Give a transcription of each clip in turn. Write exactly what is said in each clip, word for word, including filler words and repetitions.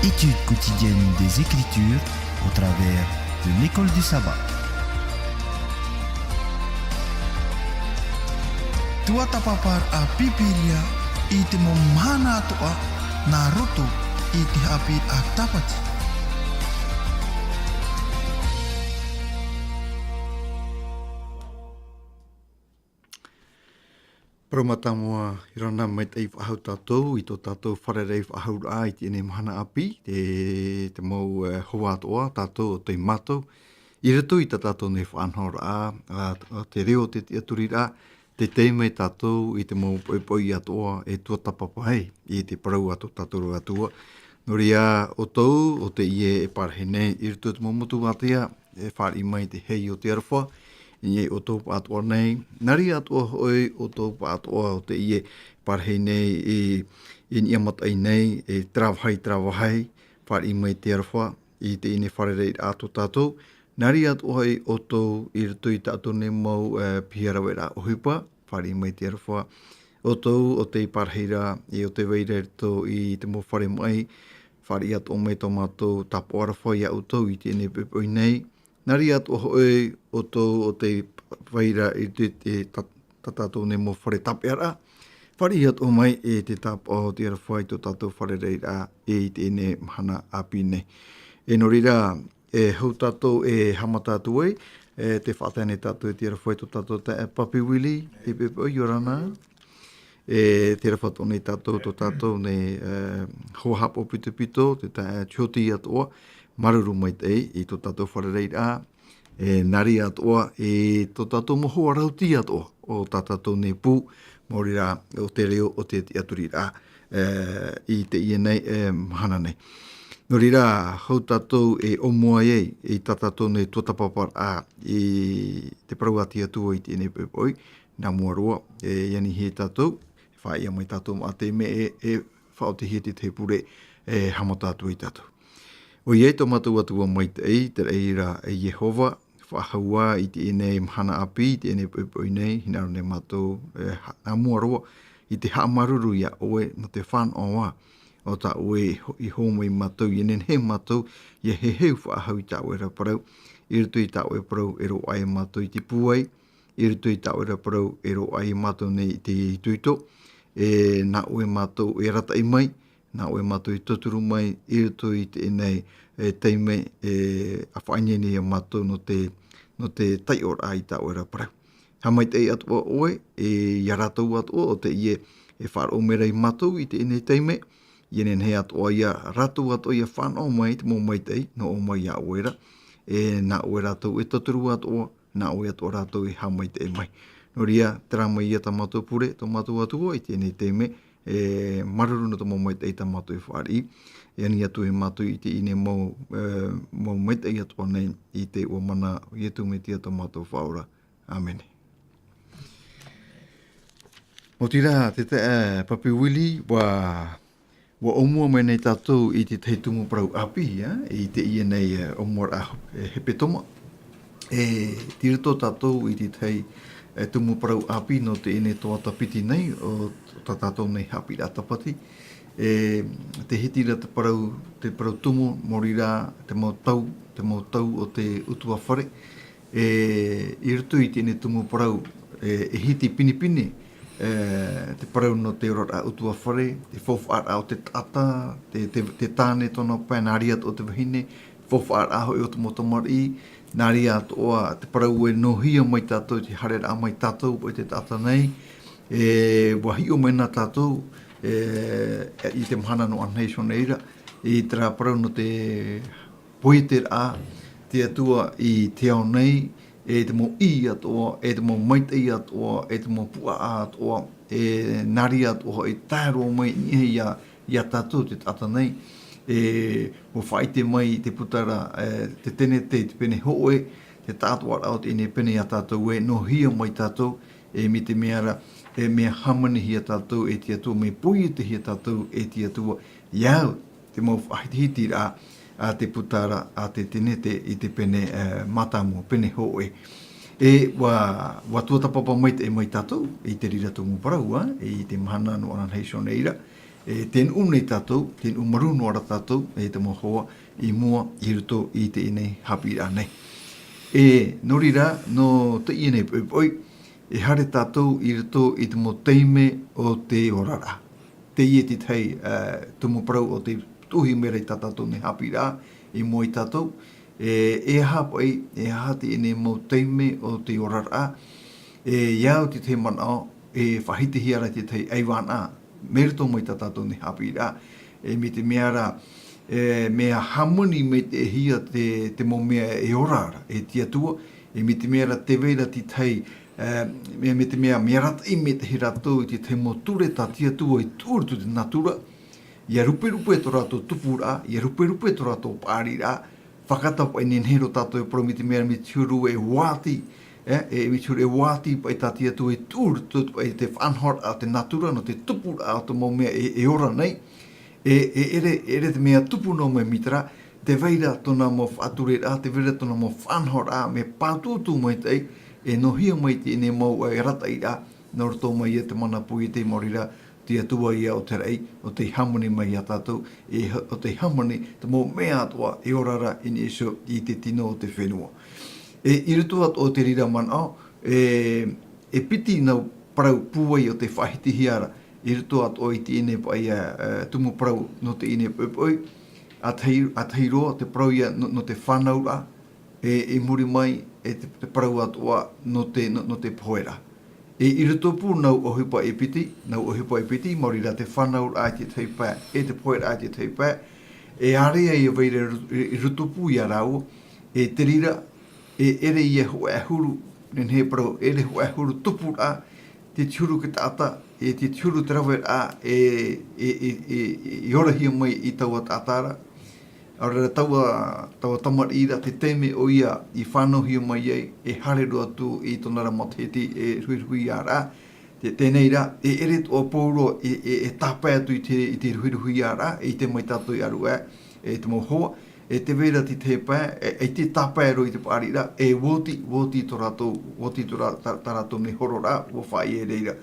Étude quotidienne des Écritures au travers de l'école du sabbat. Tuatāpaparaʻa Pīpīria i te mau mahana atoʻa nā roto i te haʻapiʻiraʻa Tāpati. Parau mātāmua, ʻia ora na maitaʻi faʻahou tātou i tō tātou fārerei faʻahouraʻa i teie mahana ʻāpī, te, te mau, eh, hoa atoʻa, tātou ʻo tei mātau, i roto i tā tātou nei faʻanahoraʻa, a, a te reo o te tiʻaturiraʻa, tē tae mai tātou i te mau poʻipoʻi atoʻa e tuatāpapa ai, i te parau a tō tātou Atua. Nō reira, ʻoutou, ʻo teie e parahi nei, i roto i te mau motu ātea, e fāriʻi mai te hei o te aroha, i niʻa iā ʻoutou pāʻatoʻa nei, nā reira atoʻa hoʻi ʻoutou pāʻatoʻa ʻo teie e parahi nei i, i niʻa mataʻi nei, e terā vāhi, terā vāhi, fāriʻi mai te aroha, i teie nei fārereiraʻa tō tātou, nā reira atoʻa hoʻi ʻoutou i roto i tā ʻoutou nei mau, eh, piha raveraʻa ʻohipa, fāriʻi mai te aroha, ʻoutou, ʻo tei parahi ra, e ʻo tei vai ra i roto i te mau fare maʻi, fāriʻi atoʻa mai tō mātou tāpaʻo aroha iā ʻoutou i teie nei poʻipoʻi nei. Nā reira atoʻa hoʻi ʻoutou ʻo tei vai ra i te, te, tā, tā tātou nei mau fare tāpeʻaraʻa. Fāriʻi atoʻa mai e te tāpaʻo o te aroha i tō tātou fārereiraʻa i teie nei mahana ʻāpī nei. E nō reira, e hou tātou e haʻamata atu ai, e tē faʻatae nei tātou i te aroha i tō tātou taeaʻe Papi Willie, i te poʻipoʻi, ʻia ora na. E tē aroha atoʻa nei tātou, tō tātou nei, e, hoa haʻapaʻo pitopito, te taeaʻe Tioti atoʻa, māuruuru maitaʻi i tō tātou fārereiraʻa, e, nā reira atoʻa, e tō tātou mau hoa rauti atoʻa, ʻo tā tātou nei pū, maori rā, ʻo te reo o te tiʻaturiraʻa, e, i teie nei, e, mahana nei. Nō reira, hou tātou e ʻōmua ai, i tā tātou nei tuatāpaparaʻa, i te parau a te Atua i teie nei poʻipoʻi, nā mua roa, e, i anihia tātou, e faʻaea mai tātou mā te mea e, e faʻaotihia te tahi pure, e haʻamata atu ai tātou. ʻOia tō mātou Atua maitaʻi, te raʻi ra e Iehova, faʻahou ā i teie nei mahana ʻāpī, i teie nei poʻipoʻi nei, hinaʻaro nei mātou, e, ha-, nā mua roa, i te haʻamāuruuru iā ʻoe, nō te fānaʻo ā, ʻo tā ʻoe i ho-, i hōmai mātou, ʻia nehenehe mātou, ʻia heheu faʻahou i tā ʻoe ra parau, i roto i tā ʻoe parau e roaʻa ai mātou i te pūai, i roto i tā ʻoe ra parau e roaʻa ai mātou nei i te itoito, e nā ʻoe mātou e arataʻi mai, nā ʻoe mātou e tauturu mai, i roto i teie nei, e, taime, e, ʻa faʻaineine iā mātou nō te, nō te taiʻoraʻa i tā ʻoe ra parau. Haʻamaitaʻi atoʻa ʻoe, e, iā rātou atoʻa, ʻo teie e faʻaroʻo mai ra iā mātou i teie nei taime, ʻia nehenehe atoʻa iā rātou atoʻa ʻia fānaʻo mai te mau maitaʻi, nō ʻō mai iā ʻoe ra, e, nā ʻoe rātou e tauturu atoʻa, nā ʻoe atoʻa rātou e haʻamaitaʻi mai. Nō reira, terā mai ia tā mātou pure, tō mātou Atua, i teie nei taime, e, māuruuru nō te mau maitaʻi tā mātou e fāriʻi, e ani atu e mātou i teie nei mau, e, mau maitaʻi atoʻa nei, i te iʻoa mana o Iesu Mesia tō mātou Faʻaora. ʻĀmene. Nō reira, te, te, e, Papi Willie, ʻua ʻUa ʻōmua mai nei tātou i te tahi tumu parau ʻāpī, ā, i teie nei, e, ʻōmuaraʻa, e, hepetoma. E, tei roto tātou i te tahi, e, tumu parau ʻāpī nō teie nei tuhaʻa piti nei, ʻo tā tātou nei haʻapiʻiraʻa Tāpati. E, tē hiti ra te parau, te parau tumu, maori rā, te mau tau, te mau tau o te ʻutuāfare. E, i roto i teie nei tumu parau, e, e hiti pinepine, e, te parau nō te oraraʻa ʻutuāfare, te faufaʻaraʻa o te taʻata, te, te, te tāne tōna pae, nā reira atoʻa te vahine, faufaʻaraʻa hoʻi o te mau tamariʻi, nā reira atoʻa te parau e nōhia mai tātou, te haereraʻa mai tātou, i te taʻata nei, e, ʻua hiʻo mai na tātou, e, i te mahana nō anahi iho nei ra, i terā parau nō te poieteraʻa te Atua i te ao nei, e te mau ʻī atoʻa, e te mau maitaʻi atoʻa, e te mau puaʻa atoʻa, e nā reira atoʻa hoʻi e tae roa mai i niʻa iā, iā tātou te taʻata nei, e, ʻua faʻaʻite mai te puta ra, e, te tenete i te pene hōʻē, te taʻatoʻaraʻa o teie nei pene iā tātou ē, nōhia mai tātou, e mai te mea ra, e mea hāmanihia tātou e te Atua, mea poietehia tātou e te Atua, i au, te mau faʻahitihitiraʻa a te puta ra, a te tenete i te pene, e, mātāmua, pene hōʻē. E ʻua, ʻua tuatāpapa maitaʻi mai tātou, i te reira tumu parau, ā, i te mahana nō anahi iho nei ra. E te nuʻu nei tātou, te nuʻu marū noa ra tātou, e te mau hoa, i mua, i roto i teie nei haʻapiʻiraʻa nei. E, nō reira, nō teie nei poʻipoʻi, e haere tātou i roto i te mau taime o te oraraʻa. Teie te tahi, e, tumu parau o te tuʻuhia mai ra i tā tātou nei haʻapiʻiraʻa, i mua ia tātou, e, e aha paʻi, e aha teie nei mau taime o te oraraʻa, e, ia au te tahi manaʻo, e faʻahitihia ra te tahi ʻaivānaʻa, mai roto mai tā tātou nei haʻapiʻiraʻa, e, mai te mea ra, e, mea hāmani maitaʻihia te, te mau mea e ora ra, e te Atua, e mai te mea ra tē vai ra te tahi, e, mea, mai te mea, mea arataʻi maitaʻi rātou i te tahi mau ture tā te Atua i tuʻu i roto i te natura, ia ruperupe tō rātou tupuraʻa, ia ruperupe tō rātou paʻariraʻa, faʻatāpati paʻi e nehenehe roa tātou e parau mai te mea ra mai te huru e uāti, e, e mai te huru e uāti paʻi tā te Atua i tuʻu i roto paʻi te faʻanahoraʻa o te natura, nō te tupuraʻa o te mau mea e, e ora nei, e, e ʻere, e ʻere te mea tupu noa mai mai terā, tē vai ra tōna mau faʻatureraʻa, tē vai ra tōna mau faʻanahoraʻa, mea pātūtū maitaʻi, e noʻohia mai teie nei mau, e, arataʻiraʻa, nā roto mai ia te mana pū i te mau reira, te Atua ia o te raʻi, o tei hāmani mai ia tātou, e ha-, o tei hāmani te mau mea atoʻa e ora ra i niʻa iho i te tino o te fenua. E, i roto atoʻa o te reira manaʻo, e, e piti nau parau pūai o tei faʻahitihia ra, i roto atoʻa i teie nei paʻi, e, e, tumu parau nō teie nei poʻipoʻi, ʻa tahi, ʻa tahi roa te parau ia nō, nō te fānauraʻa, e, i muri mai, e te, te parau atoʻa nō te, nō, nō te pohe ra. E, i roto pū nau ʻohipa e piti, nau ʻohipa e piti, maori rā te fānauraʻa i te tahi pae, e te pohe ra i te tahi pae, e ārea ia vai ra i ru-, i, i roto pū ia rāua, e te reira, e ʻere ia hōʻē ʻahuru, nehenehe e parau, ʻere hōʻē ʻahuru tupuraʻa, te te huru te taʻata, e te te huru te raveraʻa, e, e, e, e, e, i orahia mai i taua taʻata ra. ʻAore rā taua, taua tamariʻi ra, te taime ʻoia i fānauhia mai ai, e haere roa atu i tōna ra matahiti e ruhiruhiaraʻa. Te, teie nei rā, e ʻere atoʻa pauroa, e, e, e tāpae atu i te, i te ruhiruhiaraʻa, e ʻite mai tātou i ʻaruʻa, e te mau hoa, e tē vai ra te tahi pae, e, e te tāpae roa i te paʻari ra, e ʻua oti, ʻua oti tō rātou, ʻua oti tō rā-, tā, tā rātou nei hororaʻa, ʻua faʻaea i reira.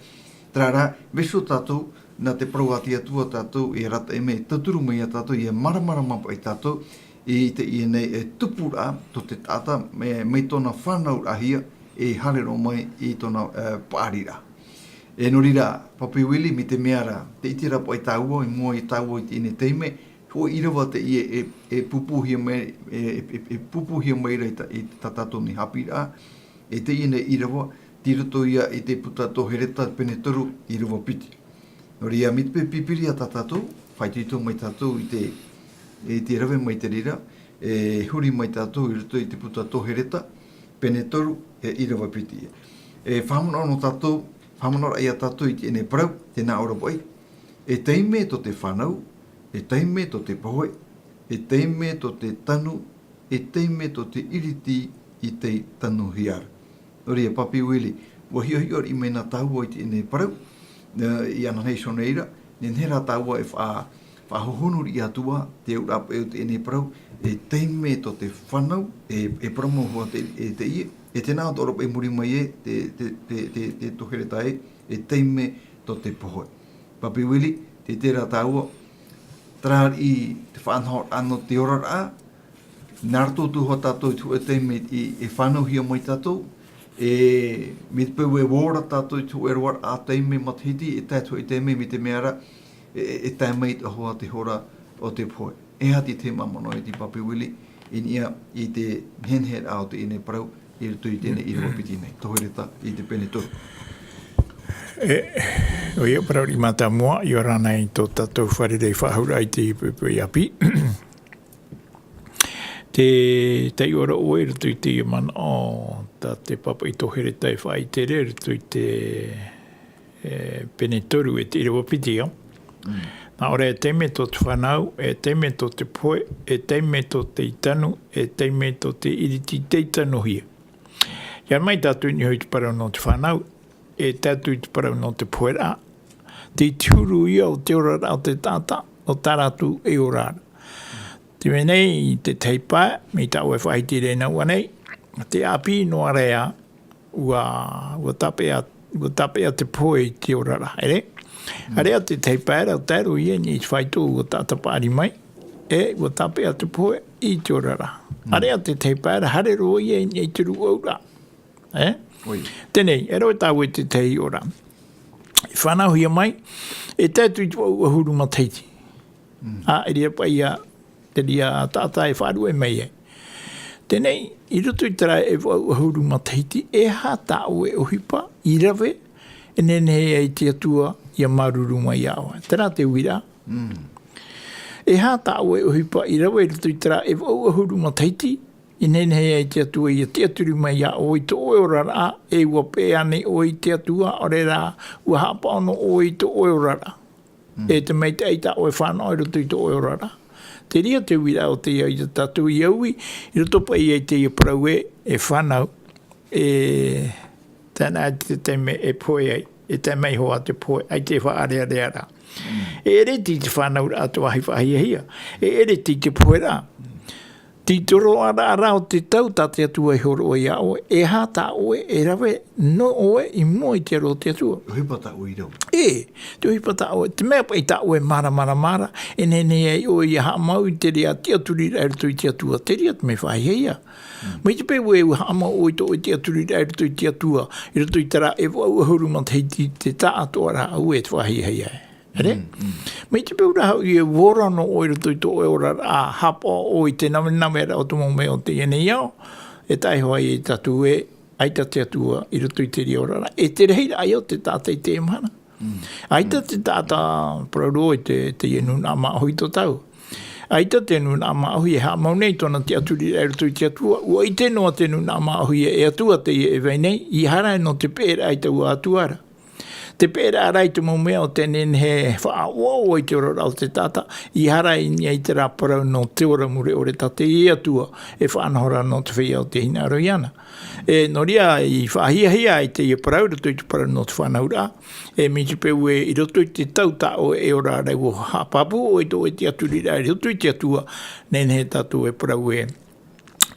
Terā rā, vaiiho tātou, nā te parau a te Atua tātou, e arataʻi mai, e tauturu mai ia tātou, e māramarama paʻi tātou, i teie nei, e tupuraʻa, tō te taʻata, e, mai tōna fānauraʻahia, e haere roa mai i tōna, e, paʻari ra. E nō reira, Papi Willie, mai te mea ra, tē ʻite ra paʻi tāua, i mua ia tāua i teie nei taime, hōʻē ʻīrava teie e, e, e pūpūhia mai, e, e, e, e pūpūhia mai ra i tā, i tā tātou nei haʻapiʻiraʻa, e teie nei ʻīrava, tei roto ia i te puta tō Hereta pene toru, ʻīrava piti. Nō reira, mai te peu e pipiri ā tā tātou, faʻaitoito mai tātou i te, i te rave mai te reira, e huri mai tātou i roto i te puta tō Hereta, pene toru, e ʻīrava piti. E faʻamanamana tātou, faʻamanamana ia tātou i teie nei parau, tē nā ʻō ra paʻi. E taime tō te fānau, e taime tō te pohe, e taime tō te tanu, e taime tō te iriti i tei tanuhia ra. Nō reira, Papi Willie, ʻua hiʻohiʻo riʻi mai na tāua i teie nei parau, e, i ananahi iho nei ra, nehenehe rā tāua e faʻa-, faʻahohonu riʻi atu ā, te auraʻa paʻi o teie nei parau, e taime tō te fānau, e, e parau mau hoʻi te, e teie, e tē nā ʻō ra paʻi i muri mai ē, te, te, te, te, te tō Hereta ē, e taime tō te pohe. Papi Willie, tē ʻite ra tāua, terā riʻi te faʻanahoraʻa nō te oraraʻa, nā roto atu hoʻi tātou i te hōʻē taime i, e fānauhia mai tātou, e, mai te peu e ora tātou i te hōʻē roaraʻa taime matahiti, e tae atu hoʻi i te taime mai te mea ra, e, e, e tae mai te hora, te hora o te pohe. E aha te tahi māmā noa i te Papi Willie, i niʻa i te neheneheraʻa o teie nei parau, i roto i teie nei ʻīrava piti nei, tō Hereta i te pene toru. E, ʻoia, parau riʻi mātāmua, ʻia ora na i tō tātou fārerei faʻahou ra i te poʻipoʻi ʻāpī. Te taiʻo ra ʻoe i roto i teie manaʻo, tā te pāpaʻi tō Hereta e faʻaʻite ra i roto i te, e, pene toru e te ʻīrava piti, ā. Mm. Nā ʻō ra, e taime tō te fānau, e taime tō te pohe, e taime tō tei tanu, e taime tō te iriti tei tanuhia. ʻIa mai tātou i niʻa hoʻi i te parau nō te fānau, e tae atu i te parau nō te poheraʻa. Te huru ia o te oraraʻa o te taʻata, o tā rātou e ora ra. Te mea nei, i te tahi pae, mai tāʻu e faʻaʻite ra i nā ʻua nei, te ʻāpī noa ra ē, ʻua, ʻua tāpeʻa, ʻua tāpeʻa te pohe i te oraraʻa, ʻere? Area te tahi pae ra, tae roa ia i te faito ua taʻata paʻari mai, e ua tāpeʻa te pohe i te oraraʻa. Area te tahi pae ra, haere roa ia i te rūʻauraʻa. E? Tēnei, e rave tāua i te tahi ora. I fānauhia mai, e tae atu i te vaʻu ʻahuru matahiti. A, e reira paʻi ia, te reira taʻata e faʻaruʻe mai ai. Tēnei, i roto i terā e vaʻu ʻahuru matahiti, e aha tā ʻoe ʻohipa i rave, e nehenehe ai te Atua ia māuruuru mai iā ʻoe. Terā te uiraʻa. E aha tā ʻoe ʻohipa i rave i roto i terā e vaʻu ʻahuru matahiti, i nehenehe ai te Atua ia tiʻaturi mai iā ʻoe i tō ʻoe oraraʻa, e ua peʻe ānei ʻoe i te Atua, ʻaore rā, ua haʻapaʻo noa ʻoe i tō ʻoe oraraʻa. E te maitaʻi tā ʻoe fānaʻo i roto i tō ʻoe oraraʻa. Te reira te uiraʻa o teie ia tātou ia ui, i roto paʻi ia i teie parau ē, e fānau, e, tāna te taime e pohe ai, e tae mai hoʻi te pohe, ʻaita e faʻarearea ra. E ʻere tei te fānauraʻa te vāhi faʻahiahia, e ʻere tei te poheraʻa. Tei te roaraʻa o te tau tā te Atua i hōroʻa iā ʻoe, e aha tā ʻoe e rave nō ʻoe i mua i te aro o te Atua. ʻOhipa tā ʻoe i rave. E, te ʻohipa tā ʻoe, te mea paʻi tā ʻoe māramarama ra, e nehenehe ai ʻoe ia haʻamau i te reira tiʻaturiraʻa i roto i te Atua, te reira te mea faʻahiahia. Mai te peu ē ua haʻamau ʻoe i tō ʻoe tiʻaturiraʻa i roto i te Atua, i roto i terā e vaʻu ʻahuru matahiti te taʻatoʻaraʻa ē te faʻahiahia e. Ere? Mai te peu ra hoʻi e ora noa ʻoe i roto i tō ʻoe oraraʻa, haʻapaʻo ʻoe i te navenaveʻa o te mau mea o teie nei ao, e tae hoʻi ia tātou ē, ʻaita te Atua i roto i te reira oraraʻa, e te rahiraʻa ia o te taʻata i teie mahana. ʻAita te taʻata parau roa i te, teie nūnaʻa māʻohi tō tāua. ʻAita te nūnaʻa māʻohi e haʻamau nei tōna tiʻaturiraʻa i roto i te Atua, ua ʻite noa te nūnaʻa māʻohi e Atua teie e vai nei, ʻeiaha rā nō te peʻeraʻa i taua Atua ra. Te peʻeraʻa rā i te mau mea o te nehenehe e faʻaʻoaʻoa i te oraraʻa o te taʻata, ʻeiaha rā i niʻa i terā parau nō te ora mure ʻore tā te Atua e faʻanaho ra nō te feiā o tē hinaʻaro iāna. E, nō reira, i faʻahiahia ai teie parau, i roto i te parau nō te fānauraʻa, e mai te peu ē, i roto i te tau tā ʻoe e ora ra, ua haʻapāpū ʻoe i tō ʻoe tiʻaturiraʻa i roto i te Atua, nehenehe tātou e parau ē,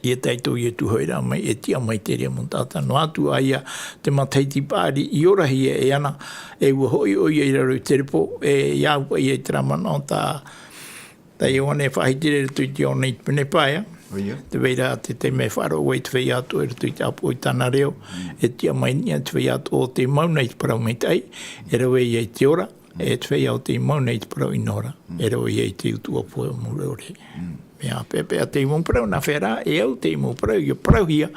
ia tae i tō Ietu hoʻi ra mai, e tiʻa mai te reira mau taʻata. Noa atu ā ia te matahiti paʻari i orahia e ana, e ua hoʻi ʻoia i raro i te repo, e, ia au paʻi ia i terā manaʻo tā, tā Ioane e faʻahiti ra i roto i te ono i te pene pae. ʻOia. Te vai ra te taime e faʻaroʻo ai te feiā atoʻa i roto i te ʻāpoʻo i tāna reo, e tiʻa mai niʻa te feiā atoʻa o tē mau nei i te parau maitaʻi, e rave ia i te ora, e te feiā o tē mau nei i te parau ʻino ra, e rave ia i te utuʻa pohe mure ʻore. Mea peʻapeʻa teie mau parau, nā hea rā, e au teie mau parau, ia parauhia,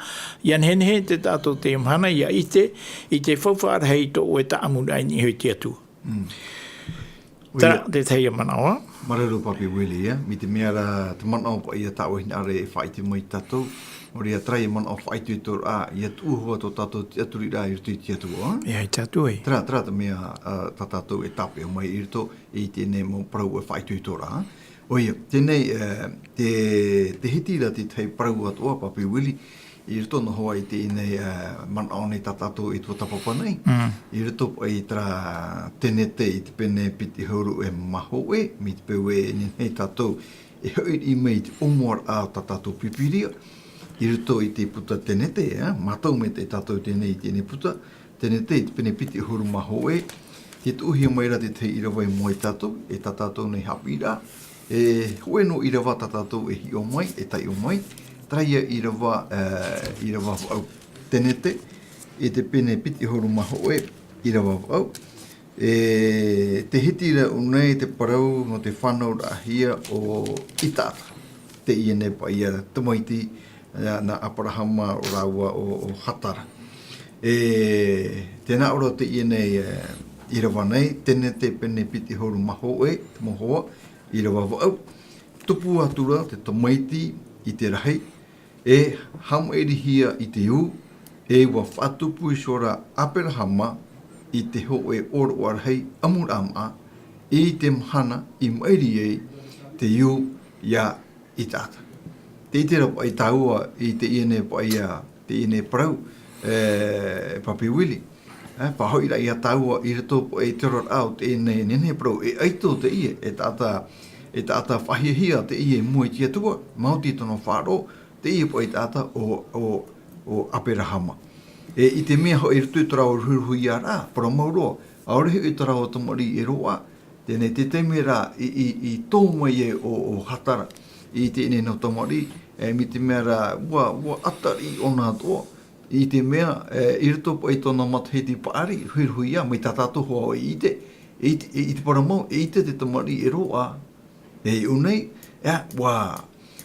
ia nehenehe te taʻata o teie mahana, ia ʻite, i te faufaʻa rahi i tō ʻoe taʻamuraʻa i niʻa i te Atua. Terā, te tahi ia manaʻo. Māuruuru Papi Willie, ia. Mai te mea rā, te manaʻo paʻi ia tā ʻoe hinaʻaro e faʻaʻite mai tātou. Nō reira terā ia manaʻo faʻaitoitoraʻa, ia tuʻu hoʻi tō tātou tiʻaturiraʻa i roto i te Atua. E ai tātou ai. Terā, terā te mea, ā, tā tātou e tāpeʻa mai i roto i teie nei mau parau e faʻaitoitoraʻa. ʻOia, teie nei, ā, te, te hiti ra te tahi parau atoʻa, Papi Willie, i roto noa hoʻi i teie nei, ā, manaʻo nei tā tātou e tuatāpapa nei. I roto paʻi terā Tenete i te pene piti ʻahuru e mā hōʻē, mai te peu ē nehenehe tātou e hoʻi mai i te ʻōmuaraʻa o tā tātou Pīpīria. I roto i te puta Tenete, ā, mātau maitaʻi tātou teie nei i teie nei puta, Tenete i te pene piti ʻahuru mā hōʻē, tē tuʻuhia mai ra te tahi ʻīrava i mua ia tātou, e tā tātou nei haʻapiʻiraʻa, e hōʻē noa ʻīrava tā tātou e hiʻo mai, e taiʻo mai, terā ia ʻīrava, ā, ʻīrava vaʻu. Tenete, i te pene piti ʻahuru mā hōʻē, ʻīrava vaʻu. E, te hiti ra ʻō nei te parau nō te fānauraʻahia o ʻĪtaata. Teie nei paʻi ia tamaiti, ā, nā ʻĀparahama rāua ʻo, ʻo Hātara. E, tē nā ʻō ra teie nei, ā, ʻīrava nei, Tenete pene piti ʻahuru mā hōʻē, te mau hoa, ʻīrava vaʻu. Tupu atu ra te tamaiti i te rahi, e haʻamaʻirihia i te ū, e ua faʻatupu iho ra ʻĀperahama i te hōʻē ʻōroʻa rahi ʻamuraʻa maʻa, i te mahana i maʻiri ai te ū ia ʻĪtaata. Tē ʻite ra paʻi tāua i teie nei paʻi ia, teie nei parau, e, Papi Willie. E, faʻahoʻiraʻa ia tāua i roto paʻi i te oraraʻa o teie nei, nehenehe parau, e ʻaito teie, e taʻata, e taʻata faʻahiahia teie i mua i te Atua, maoti tōna faʻaroʻo, teie paʻi taʻata ʻo, ʻo, ʻo ʻĀperahama. E, i te mea hoʻi i roto i tō rāua ruhiruhiaraʻa, parau mau roa, ʻAore hoʻi te rāua tamariʻi e roaʻa, teie nei te taime rā i, i, i tō mai ai ʻo, ʻo Hatara i teie nei nā tamariʻi, e, mai te mea rā, ʻua, ʻua ʻatari ʻōna atoʻa, i te mea, e, i roto paʻi i tōna matahiti paʻari, ruhiruhia, mai tā tātou hoʻi i ʻite, i te, i te parau mau, e ʻite te tamariʻi e roaʻa, e iʻo nei, ʻe, ʻua,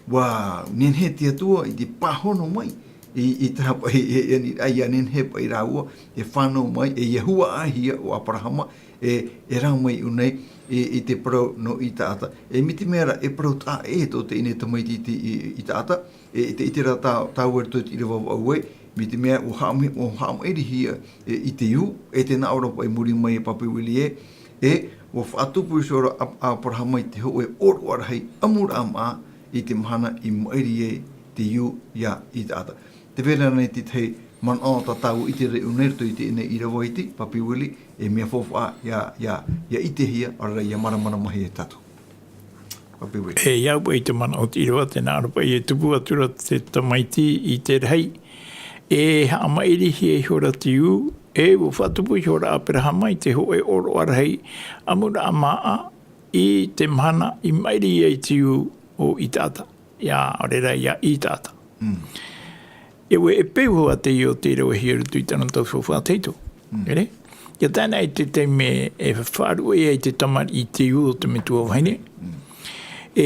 ʻua nehenehe te Atua i te pāhono mai, i, i terā paʻi, e, e, e, ʻia nehenehe paʻi rāua, e fānau mai, e ʻia huaʻahia ʻo Aperahama, e, e rā mai iʻo nei, i, i te parau nō ʻĪtaʻata. E mai te mea rā, e parau taʻa ʻē tō teie nei tamaiti i, i, ʻĪtaʻata, e, te, i terā tā, tāua i roto i te ʻīrava vaʻu ē, mai te mea ʻua haʻama-, ʻua haʻamaʻirihia, e, i te iū, e tē nā ʻō ra paʻi i muri mai e Papi Willie ē, e, ʻua faʻatupu iho ra ʻo Ap-, Aperahama i te hōʻē ʻōroʻa rahi ʻamuraʻa māʻa i te mahana i maʻiri ai te iū iā ʻĪtaʻata. Tē vai ra ānei te tahi manaʻo tā tāua i ʻite ra iʻo nei i roto i teie nei ʻīrava iti, Papi Willie, e mea faufaʻa ʻia, ʻia, ʻia ʻitehia, ʻaore rā ʻia māramaramahia e tātou. Papi Willie. E, ʻia au paʻi i te manaʻo o te ʻīrava, tē nā ʻō ra paʻi e tupu atu ra te tamaiti i te rahi, e haʻamaʻirihia iho ra te iū, e ʻua faʻatupu iho ra ʻo Aperahama i te hōʻē ʻōroʻa rahi ʻamuraʻa māʻa i te mahana i maʻiri ai te iū o ʻĪtaʻata. ʻIa, ʻaore rā, iā ʻĪtaʻata. Mm. E ʻua, e peu hoʻi te iū o te rave hia i roto i tāna tau faufaʻa tahito. Mm. ʻEre? ʻIa tae noa i te taime e faʻaruʻe ai te tamariʻi i te iū o te metua vahine. Mm. E,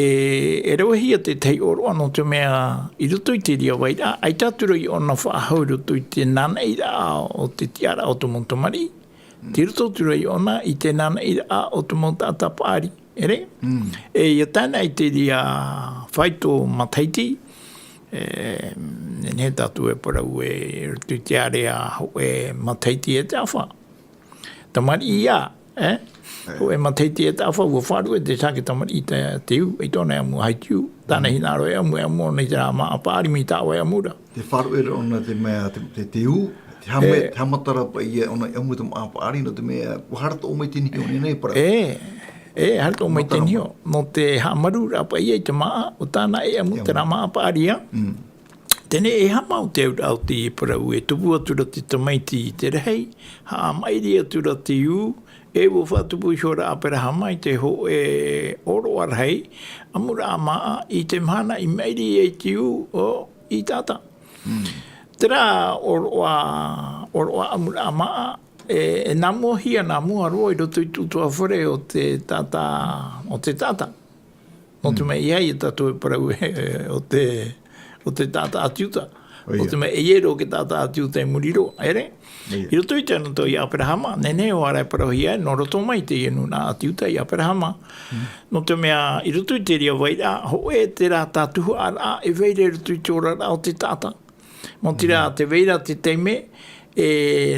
e ravehia te tahi ʻōroʻa nō te mea i roto i te reira vairaʻa, ʻaita atu ra ʻōna faʻahou i roto i te nānaʻiraʻa o te tiʻaraʻa o te mau tamariʻi. Tei roto atu ra ʻōna i te nānaʻiraʻa o te mau taʻata paʻari, ʻere? Mm. E ʻia tae noa i te reira faito matahiti, e, nehenehe tātou e parau e, i roto i te ārea hōʻē matahiti e te ʻāfa. Tamariʻi ïa, e? E. Hōʻē matahiti e te ʻāfa, ʻua faʻaruʻe te tahi tamariʻi i te, te iū, ʻaita ʻōna e ʻamu, ʻaita e iū. Tāna hinaʻaro e ʻamu, e ʻamu ʻōna i terā māʻa paʻari mai tāʻoe ʻamuraʻa. Te faʻaruʻe ra ʻōna te mea, te, te, te iū, te hame-, e, te haʻamataraʻa paʻi ïa ʻōna i ʻamu i te māʻa paʻari, nō te mea, ʻua haere atoʻa mai te niho, nehenehe e parau. E, e, haere atoʻa mai te niho. Nō te haʻamarūraʻa paʻi ïa i te māʻa, ʻo tāna e ʻamu i terā māʻa paʻari ïa. Mm. Teie nei e haʻamau te auraʻa o te parau e tupu atu ra te tamaiti i te rahi, haʻamaʻiri atu ra te iū, e ʻua faʻatupu iho ra ʻo Aperahama i te hōʻē ʻōroʻa rahi, ʻamuraʻa māʻa, i te mahana i maʻiri ai te iū o ʻĪtaʻata. Mm. Terā ʻōroʻa, ʻōroʻa ʻamuraʻa māʻa, e, e nā mua hia, nā mua roa i roto i te ʻutuāfare o te taʻata, o te taʻata. Nō te mea, ʻeiaha tātou e parau e, o te, o te taʻata ʻĀti Iuta. ʻO ia. Nō te mea, ʻeiaha rā te taʻata ʻĀti Iuta i muri roa, ʻere? ʻO ia. I roto i te anotau iā Aperahama, nehenehe ʻo ara e parauhia, nō roto mai teie nūnaʻa ʻĀti Iuta iā Aperahama. Mm. Nō te mea, i roto i te reira vairaʻa, hōʻē terā tātuhaʻaraʻa e vai ra i roto i te oraraʻa o te taʻata. Maoti rā, mm, tē vai ra te taime, e,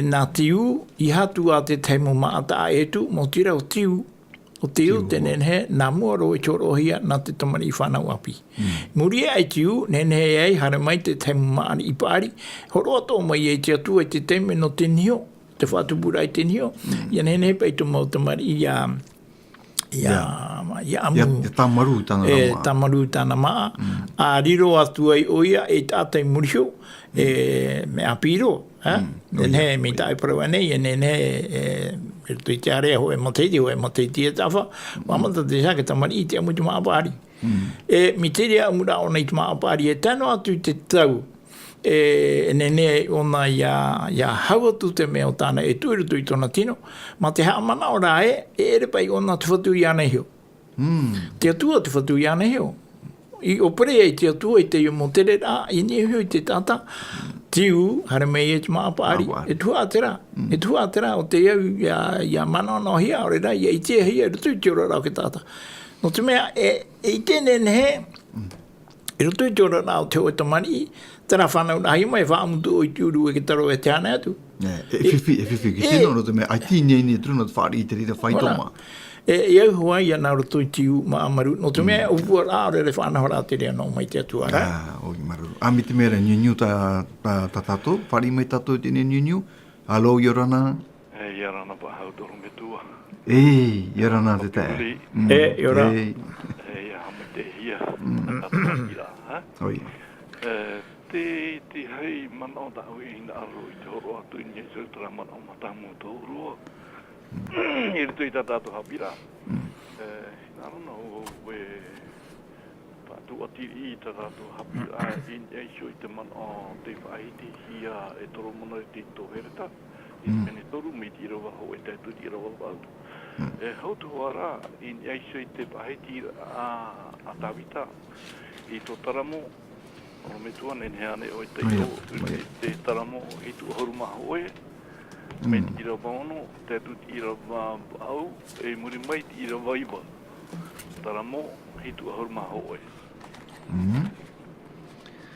nā te iū, i haʻatu ā te tahi mau māʻa taʻa ʻē atu, maoti rā ʻo te iū. ʻO te iū, te iū, te nehenehe, nā mua roa i hōroʻahia nā te tamariʻi fānau ʻāpī. Mm. Muri aʻe i te iū, nehenehe ai, haere mai te tahi mau māʻa riʻi paʻari, hōroʻa atoʻa mai ai te Atua i te taime nō te niho, te faʻatupuraʻa i te niho, mm, ʻia nehenehe paʻi tō mau tamariʻi ʻia, ʻia, ʻia, ʻia ʻamu. ʻIa, ʻia tāmarū tāna, e, māʻa. Tāmarū tāna māʻa. Mm. ʻA riro atu ai ʻoia e taʻata i muri iho, e, mea ʻāpī roa, ā? Mm. ʻO ia, nehenehe, mai ʻo ia. Tāʻu e parau ānei, e nehenehe, e, i roto i te ārea hōʻē matahiti, hōʻē matahiti e taʻata, mm, ʻua haʻamata te tahi tamariʻi i te ʻamu i te māʻa paʻari. Mm. E, mai te reira ʻamuraʻa ʻōna i te māʻa paʻari, e tae noa atu i te tau, e, e nehenehe ʻōna ʻia, ʻia hau atu te mea ʻo tāna e tuʻu i roto i tōna tino, mā te haʻamanaʻo rā ē, e ʻere paʻi ʻōna te fatu iāna iho. Mm. Te Atua te fatu iāna iho. I ʻōpere ai te Atua i teie mau tereraʻa, i niʻa iho i te taʻata, te iū, haere mai ai te māʻa paʻari, māʻa paʻari, e tuhaʻa terā. Mm. E tuhaʻa terā ʻo tei au ʻia, ʻia manaʻonaʻohia, ʻaore rā, ʻia ʻitehia i roto i te oraraʻa o te taʻata. Nō te mea, e, e ʻite nehenehe, mm, i roto i te oraraʻa o te hōʻē tamariʻi, terā fānau rahi mai, e faʻaʻamu atu ʻoe i te ʻuru ʻe tē taro e te hānai atu. E, e fifi, e fifi, ki te, e, tino, nō te mea, ʻaita i niʻa i te ʻuru, nō te fāriʻi i te reira faito mā. Voilà. E, e au hoʻi ia nā roto i te iū māʻa marū, nō te mea, mm, ʻōpuaraʻa, ʻaore rā e faʻanahoraʻa te reira nō mai te Atua, ā? Ā, ʻoi, māuruuru. Ā, mai te mea ra, niuniu tā, tā, tā tātou, fāriʻi mai tātou i teie niuniu. Alo, ʻia ora na. E, ʻia ora na paʻi, ʻorometua. E, ʻia ora na te taeaʻe. Mm. E, ʻia ora. E. E, ʻia haʻamaitaʻihia. Mm. Nā te ʻīrava, ā? ʻOia. E, te, te tahi manaʻo tāʻu e hinaʻaro i te hōroʻa atu i niʻa i terā manaʻo mātāmua tō ʻōroʻa. I roto i tā tātou haʻapiʻiraʻa. E, nā rona au e faʻatuatiri i tā tātou haʻapiʻiraʻa i niʻa iho i te manaʻo tei faʻahitihia e Toromona i te Tohereta, i te pene toru, mai te ʻīrava hōʻē tae atu i te ʻīrava vaʻu. E, hau te hoʻi rā, i niʻa iho i te faʻahitiraʻa a Tāvita i tō Taramo, ʻorometua, nehenehe ānei ʻoe tei ʻō i te Taramo hitu ʻahuru mā hōʻē, mai te ʻīrava ono, tae atu i te ʻīrava vaʻu, e i muri mai te ʻīrava iva. Taramo hitu ʻahuru mā hōʻē.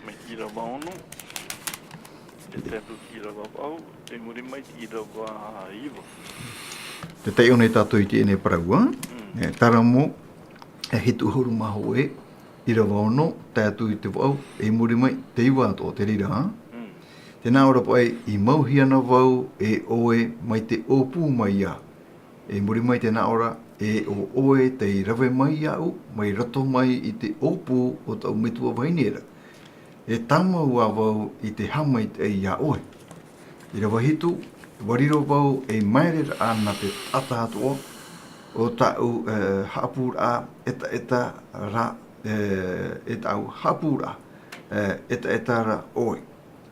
Mai te ʻīrava ono, e tae atu i te ʻīrava vaʻu, e i muri mai te ʻīrava iva. Te taiʻo nei tātou i teie nei parau, ā? E, Taramo, e hitu ʻahuru mā hōʻē, ʻīrava ono, tae atu i te vaʻu, e i muri mai, te iva atoʻa, te reira, ā? Tēnā ʻoe paʻi, i mauhia na vau e ʻoe mai te ʻōpū mai ā. E i muri mai tēnā ʻoe, e ʻo ʻoe tei rave mai iāʻu, mai roto mai i te ʻōpū o taʻu metua vahine ra. E tāmau ā vau i te haʻamaitaʻi iā ʻoe. ʻĪrava hitu, ʻua riro vau ei māereraʻa nā te taʻata atoʻa o tāʻu, e, haʻapūraʻa ʻetaʻeta ra, e, e tāʻu haʻapūraʻa, e, ʻetaʻeta ra ʻoe.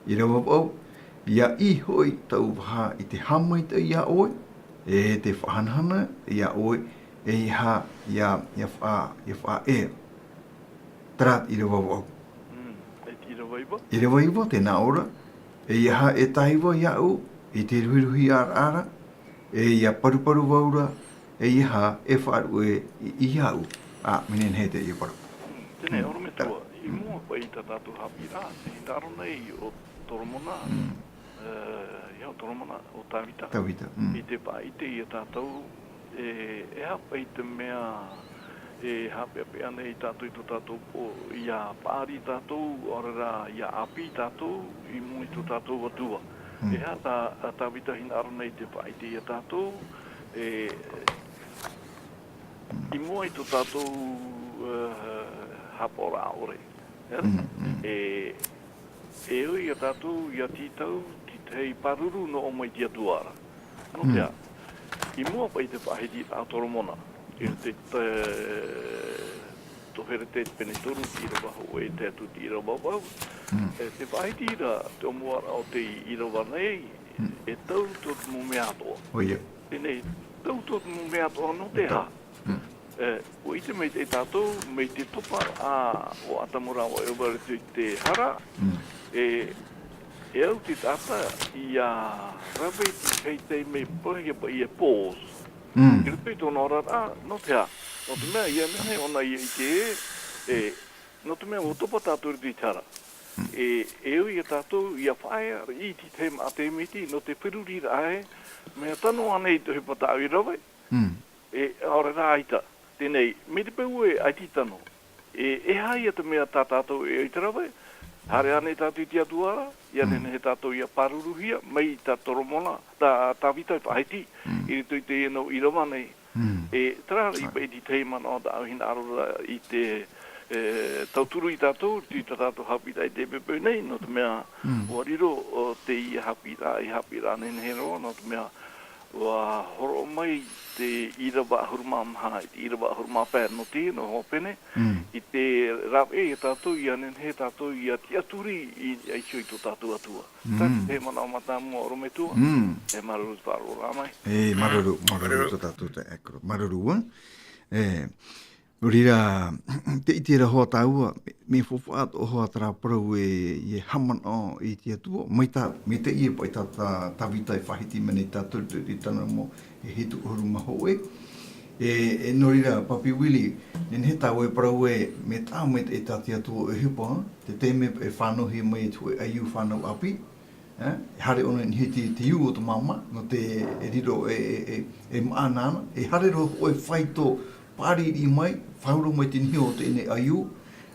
ʻĪrava vaʻu, ʻia ʻī hoʻi taʻu vaha i te haʻamaitaʻi iā ʻoe, e te faʻahanahana iā ʻoe, e ʻeiaha ʻia, ʻia faʻa-, ʻia faʻaea. Terā te ʻīrava vaʻu. Mm, e te ʻīrava iva? ʻĪrava iva, tēnā ʻoe ra, e ʻeiaha e tāiva iāʻu i te ruhiruhiaraʻa ra, e ʻia paruparu vau ra, e ʻeiaha e faʻaruʻe i, iāʻu. Ā, mai nehenehe teie parau. Mm, teie nei, ʻorometua, i mua paʻi i tā tātou haʻapiʻiraʻa, e hinaʻaro nei ʻo Toromona, e, ʻeiaha ʻo Toromona, ʻo Tāvita. Tāvita, mm. I te faʻaʻite ia tātou, e, e aha paʻi te mea e haʻapeʻapeʻa nei tātou i tō tātou pō, ʻia paʻari tātou, ʻaore rā, ʻia ʻāpī tātou, i mua i tō tātou Atua. Mm. E aha tā, a Tāvita hinaʻaro nei te faʻaʻite ia tātou, e, i mua i tō tātou, e, haʻapaʻoraʻa ʻore. E, mm, mm. E, e ui ia tātou ʻia tītau, te tahi pāruru nō ʻō mai te Atua ra. Nō te aha, i mua paʻi te faʻahiti a Toromona, i te, te, Tohereta te pene toru, te ʻīrava hōʻē tae atu te ʻīrava vaʻu. Mm. E, te faʻahiti ra te ʻōmuaraʻa o te ʻīrava nei, mm, e tau tō te mau mea atoʻa. ʻOia. Teie nei, tau tō te mau mea atoʻa nō te aha. Mm. E, ʻua ʻite mai te tātou, mai te topa a, o Atamu rāua ʻo Eva i te hara, mm, e, e au te taʻata ʻia rave i te tahi taime, pāhonohia paʻi e pause. Mm. I roto i tōna oraraʻa, nō te aha, nō te mea ʻia nehenehe ʻōna ʻia ʻite ē, e, nō te mea ʻua topa tātou i roto i te hara. Mm. E, e au ia tātou, ʻia faʻaea i te tahi maʻa taime iti, nō te feruriraʻa ē, mea tano ānei te ʻohipa tāʻu i rave, mm, e, ʻaore rā ʻaita. Teie nei, mai te peu ē ʻaita i tano. E, e aha ia te mea tā tātou e ʻaita rave, haere ānei tātou i te Atua ra, ʻia, mm, nehenehe tātou ʻia pāruruhia, mai tā Toromona, tā, Tāvita i faʻahiti, mm, i roto i teie nau ʻīrava nei. Mm. E, terā rā paʻi te tahi manaʻo tāʻu hinaʻaro ra i te, e, tauturu ia tātou, i tā tātou haʻapiʻiraʻa i teie poipoi nei, nō te mea, mm, ʻua riro, ō, teie haʻapiʻiraʻa, ei haʻapiʻiraʻa nehenehe roa, nō te mea, ʻua hōroʻa mai te ʻīrava ʻahuru mā maha, i te ʻīrava ʻahuru mā pae nō te, nō Hōpene, mm, i te rāveʻa ia tātou, ʻia nehenehe tātou ʻia tiʻaturi i, i niʻa iho i tō tātou Atua. Mm. Terā te manaʻo mātāmua ʻorometua, mm, e māuruuru i te faʻaroʻoraʻa mai. E, māuruuru, māuruuru tō tātou taeaʻe koro. Māuruuru, ā. E, nō reira, tē ʻite ra hoʻi tāua, mea, mea faufaʻa atoʻa hoʻi terā parau ē, ʻia haʻamanaʻo i te Atua, mai tā, mai teie paʻi tā, tā, Tāvita e faʻahiti mai nei tātou i te, i te Taramo e hitu ʻahuru mā hōʻē. E, e, nō reira, Papi Willie, nehenehe tāua e parau ē, mea taʻa mai te, tā te Atua e ʻohipa, te taime e fānauhia mai e te hōʻē ʻaiū fānau ʻāpī, ē, e haere ʻōna i niʻa i te, te iu o te māmā, nō te, e riro, e, e, e, e maʻa nāna, e haere roa hōʻē faito pāriri mai, faʻahou mai te niʻa o teie nei ʻaiū,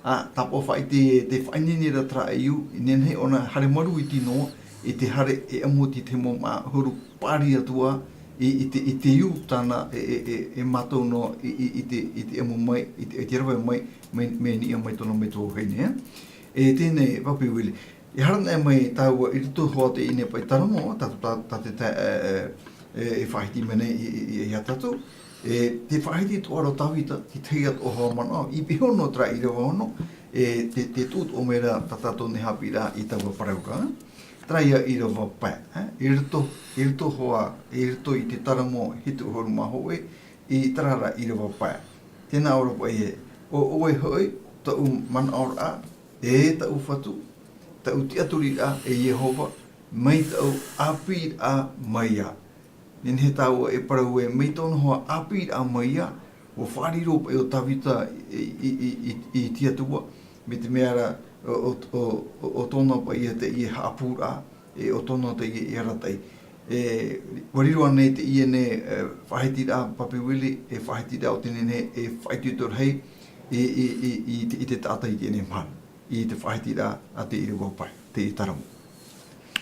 ā, tāpaʻo faʻaʻite, tē faʻaineine ra terā ʻaiū, i nehenehe ʻōna haere maru iti noa, i te haere e ʻamu i te mau māʻa ʻahuru pāriri atu ā, i, i te, i te iu tāna e, e, e, e mātau noa i, i, i te, i te ʻamu mai, i te, i te rave mai, mai, mai niʻa mai tōna metua vahine, ē. E teie nei, Papi Willie, ʻia haere anaʻe mai tāua i roto hoʻi i teie nei paʻi Taramo, tā, tā, tā te, tā, e, e, e, e faʻahiti mai nei i, i, i, iā tātou. E, te faʻahiti atoʻa ra o Tāvita, te tahi atoʻa hoʻi manaʻo, i piha noa terā ʻīrava ono, e, te, te tuʻu atoʻa mai ra tā tātou nei haʻapiʻiraʻa i taua parau ra. Terā ia ʻīrava pae, e, i roto, i roto hoʻi, i roto i te Taramo hitu ʻahuru mā hōʻē, i terā ra ʻīrava pae. Tēnā ʻō ra paʻi ē, ʻo ʻoe hoʻi, taʻu manaʻoraʻa, e taʻu Fatu, taʻu tiʻaturiraʻa, e Iehova, mai taʻu ʻāpīraʻa mai ā. Nehenehe tāua e parau ē, mai tōna hoʻi ʻāpīraʻa mai ā, ʻua faʻariro paʻi ʻo Tāvita i, i, i, i, i te Atua, mai te mea ra, ʻo, ʻo, ʻo, ʻo, ʻo tōna paʻi ia teie haʻapūraʻa, e ʻo tōna teie arataʻi. E, ʻua riro ānei teie nei, e, faʻahitiraʻa Papi Willie, e faʻahitiraʻa o te nehenehe, e faʻaitoito rahi, i, i, i, i te, i te taʻata i teie nei mahana, i te faʻahitiraʻa a te ʻīrava pae, te Taramo.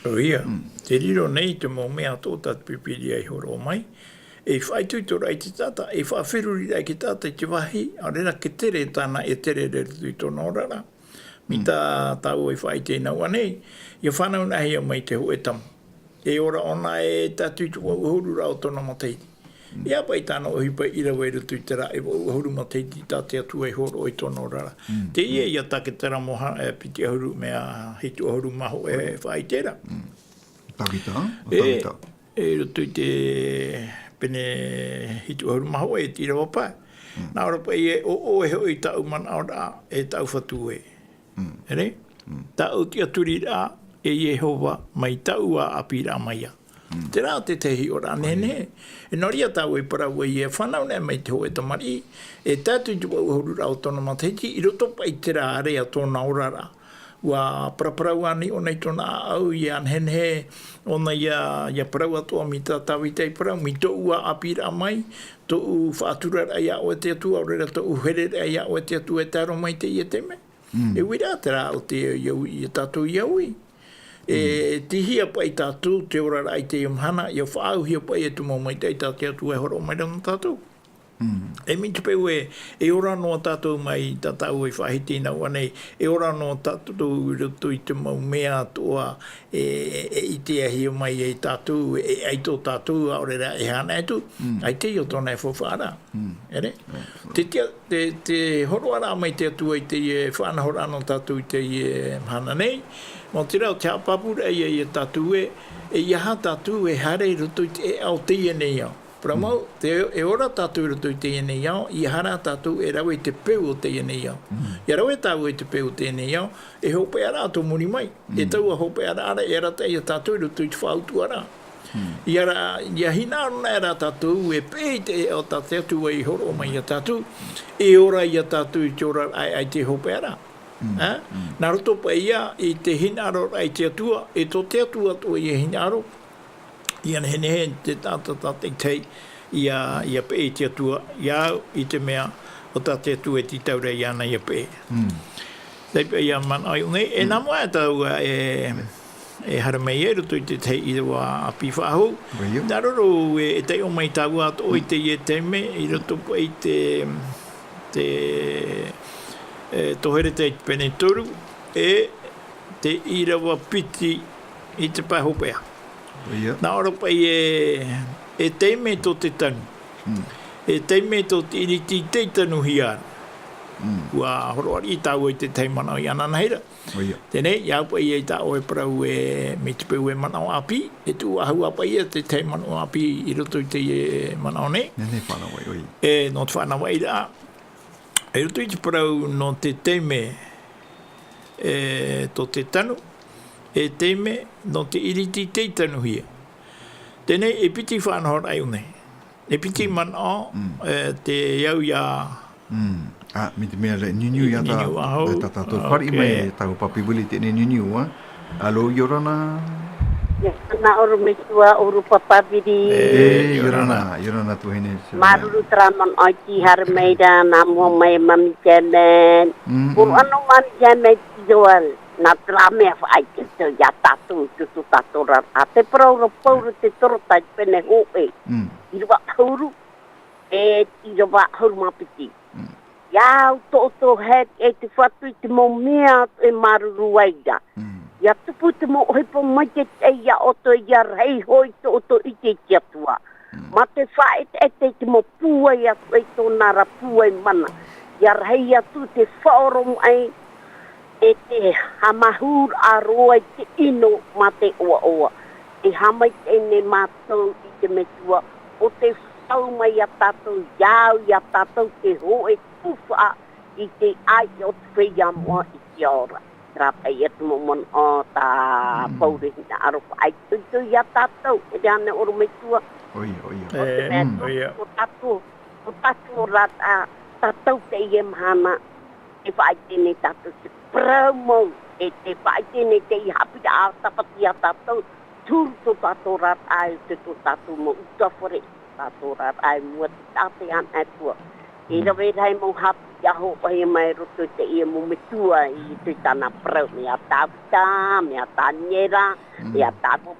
ʻOia, te riro nei te mau mea atoʻa tā te Pīpīria i hōroʻa mai, e faʻaitoito rahi te taʻata, e faʻaferuriraʻa te taʻata i te vāhi, ʻaore rā ke tere tāna e tere i roto i tōna oraraʻa. Mai tā tāua i faʻaʻite i nā ʻō nei, ʻia fānaunaʻahia mai te hōʻē tama. E ora ʻōna e tae atu i te vaʻu ʻahuru ra o tōna matahiti. ʻIa paʻi tāna ʻohipa i rave i roto i terā e vaʻu ʻahuru matahiti tā te Atua i hōroʻa i tōna oraraʻa. Teie ia Tāketara mōhana, e, piti ʻahuru mea hitu ʻahuru mā hōʻē e faʻaʻite ra. Tāvita, ʻo Tāvita. E roto i te pene hitu ʻahuru mā hōʻē, e te ʻīrava pae. Nā ʻō ra paʻi ē, ʻo ʻoe hoʻi taʻu manaʻoraʻa, e taʻu Fatu ē. Ere? Taʻu tiʻaturiraʻa, e Iehova, mai taʻu ā ʻāpīraʻa mai ā. Terā te tahi hiʻoraʻa nehenehe. E nō reira tāua i parau ai ē, fānaunaʻa mai te hōʻē tamariʻi, e tae atu i te vaʻu ʻahuru ra o tōna matahiti, i roto paʻi terā area tōna oraraʻa. ʻUa paraparau ānei ʻōna i tōna ʻāʻau, ʻia nehenehe ʻōna ʻia, ʻia parau atoʻa mai tā Tāvita i parau, mai tōʻu ā ʻāpīraʻa mai, tōʻu faʻaturaraʻa iā ʻoe te Atua, ʻaore rā tōʻu hereraʻa iā ʻoe te Atua e tae roa mai i teie taime. E uiraʻa terā o te, ia, ia tātou ia ui. E, e tīhia paʻi tātou te oraraʻa i teie mahana, ʻia faʻaauhia paʻi e te mau maitaʻi tā te Atua e hōroʻa mai ra nō tātou. E mai te peu ē, e ora noa tātou mai, tā tāua i faʻahiti i nā ʻō nei, e ora noa tātou i roto i te mau mea atoʻa, e, e, e ʻiteahia mai e tātou, e ʻaito tātou, ʻaore rā e haʻanaʻo atu, ʻaita ïa tōna e faufaʻa ra. Ere? Te, te, te, te hōroʻaraʻa mai te Atua i teie faʻanahoraʻa nō tātou i teie mahana nei, nō te reira ʻo te haʻapāpūraʻa ïa iā tātou ē, e ʻeiaha tātou e haere i roto i te ʻēʻa o teie nei ao. Parau mau, te, e ora tātou i roto i teie nei ao, ʻeiaha rā tātou e rave i te peu o teie nei ao. ʻIa rave tāua i te peu o teie nei ao, e hopeʻa rā tō muri mai. E taua hopeʻaraʻa ra e arataʻi iā tātou i roto i te faʻautuʻaraʻa. ʻIa ra, ʻia hinaʻaro noa rā tātou e peʻe i te ʻēʻa o tā te Atua i hōroʻa mai iā tātou, e ora iā tātou i te oraraʻa e ʻaita e hopeʻa ra. Ā? Nā roto paʻi ïa i te hinaʻaroraʻa i te Atua, e tō te Atua atoʻa ïa e hinaʻaro, ʻia nehenehe te taʻata tātaʻitahi ʻia, ʻia peʻe i te Atua, ʻia au i te mea ʻo tā te Atua e tītau ra iāna ʻia peʻe. Tei paʻi ïa manaʻo i ʻō nei, e nā mua e tāua e, e haere mai ai i roto i te tahi ʻīrava ʻāpī faʻahou. Nā roro e, e taiʻo mai tāua atoʻa i teie taime, i roto paʻi i te, te, e, Tohereta i te pene toru, e te ʻīrava piti i te pae hopeʻa. Nā ʻō ra paʻi e, e taime tō te tanu. E taime tō te ʻiriti tei tanuhia ra. ʻUa horoʻa riʻi tāua i te tahi manaʻo i ananahi ra. Teie nei, ʻia au paʻi ïa i tā ʻoe parau e, mai te peu e manaʻo ʻāpī, e tuʻu faʻahou paʻi ïa te tahi manaʻo ʻāpī i roto i teie manaʻo nei. Nehenehe e fānau ai, ʻoia. E, nō te faʻanahoraʻa. I roto i te parau nō te taime, e, tō te tanu, e taime nō te ʻiriti tei tanuhia. Teie nei, e piti faʻanahoraʻa i ʻō nei. E piti manaʻo, e, tē au ïa. Ā, mai te mea e niuniu ïa tā, niuniu faʻahou. E tā tātou fāriʻi mai e tāua Papi Willie teie nei niuniu, ā. Alo, ʻia ora na. ʻIa ora na, ʻorometua, ʻorometua Papi Willie. E, ʻia ora na, ʻia ora na tuahine. Māuruuru terā manaʻo i haere mai ra, nā mua mai e Mami Janet. Hōroʻa noa Mami Janet i te ao, nā terā mea faʻaʻite atu iā tātou, i tō tātou oraraʻa. Te parau ra Pauro te Torotai pene hōʻē. ʻĪrava ʻahuru, e ʻīrava ʻahuru mā piti. ʻIa au tō, tō hea e te Fatu i te mau mea e māuruuru ai ra. Ia tupu te mau ʻohipa maitaʻi ia ʻoutou, ia rahi hoʻi tō ʻoutou ʻite i te Atua. Mm. Mā te faʻaʻeteʻete i te mau pūai atu i tōna ra pūai mana. Ia rahi atu te faʻaoromaʻi e te haʻamāuruuru roa i te ʻino mā te ʻoaʻoa. E haʻamaitaʻi nei mātou i te Metua, ʻo tē fāʻau mai ia tātou, ia au, ia tātou te hōʻē tufaʻa i te ʻāiʻa o te feiā moʻa i te ao ra. Terā paʻi ia te mau manaʻo tā Mm. Pauro e hinaʻaro faʻaitoito ia tātou, e te ʻorometua. ʻOia, ʻoia. ʻO te E, mea mm. nō, ʻoia. ʻo tātou, ʻo tātou ora tā, tātou teie mahana, e faʻaʻite nei tātou te parau mau, e te faʻaʻite nei te haʻapiʻiraʻa tāpati ia tātou, turu tō tātou oraraʻa, e te tō tātou mau ʻutuāfare, tātou oraraʻa i mua i te taʻata e ana e tua. E Mm. rave rahi mau haʻapiʻiraʻa hoʻi mai roto i teie mau metua i roto i tāna parau, mea Tāvita, mea Taniera, Mm. mea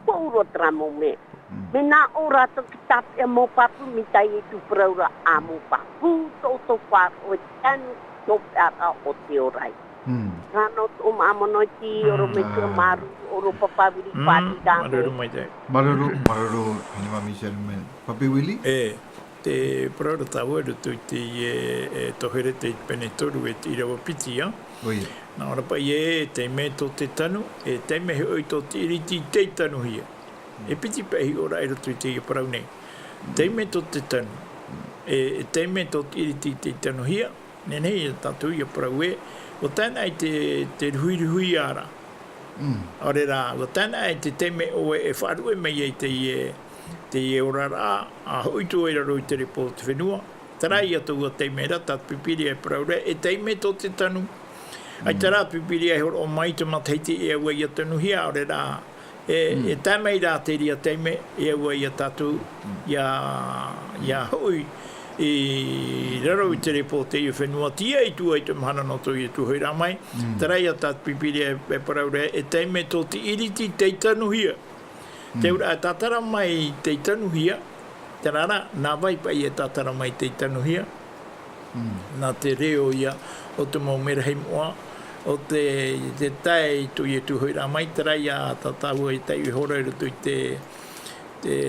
Pauro, terā mau mea. Mm. Mea nā ʻō rātou ki tāpeʻa mau pāpū, mai teie tū parau ra, ʻa mau pāpū, tō ʻoutou faʻaroʻo e tanu, tō peʻaraʻa o te ora. Mm. Rā nō tō māmā nō te Mm. ʻorometua, Ah. māuruuru, ʻorometua Papa Vili Mm, Pati rā. māuruuru maitaʻi. Māuruuru, māuruuru, Hinema Michel, mea Papi Willy? E, te parau ra tāua i roto i te, e, e, Toherete i te pene toru e te ʻīrava piti, ā? ʻOia. Nā ʻō ra paʻi ē, e taime tō te tanu, e taime hoʻi tō te ʻiriti tei tanuhia. E piti paʻi hiʻoraʻa i roto i teie parau nei. Taime tō te tanu, e, e taime tō te ʻiriti tei tanuhia, Nehenehe ia tātou ia parau ē, ʻua tae noa i te, te ruhiruhia ra. Mm. ʻAore rā, ʻua tae noa i te taime ʻoe e faʻaruʻe mai ai teie, teie oraraʻa, ʻa hoʻi atu i raro i te repo o te fenua. Terā ia taua taime ra, tā te Pīpīria e parau ra, e taime tō te tanu. ʻAita rā te Pīpīria e hōroʻa mai te matahiti e au ai ia tanuhia, ʻaore rā, E, Mm. e tae mai rā te reira taime, e au ai ia tātou, Mm. ia, ia hoʻi i raro i te repo o teie fenua, tīaʻi atu ai te mahana nō teie tuhaʻa mai. Mm. Terā ia tā te Pīpīria e, e parau ra, e taime tō te ʻiriti tei tanuhia. Mm. Te auraʻa e tātara mai tei tanuhia, terā rā, nā vai paʻi e tātara mai tei tanuhia. Mm. Nā te reo ia o te mau merahi moʻa, o te, te tae i tō Ietu hoʻi rā mai, terā ia tā tāua i taiʻo iho ra i roto i te, te,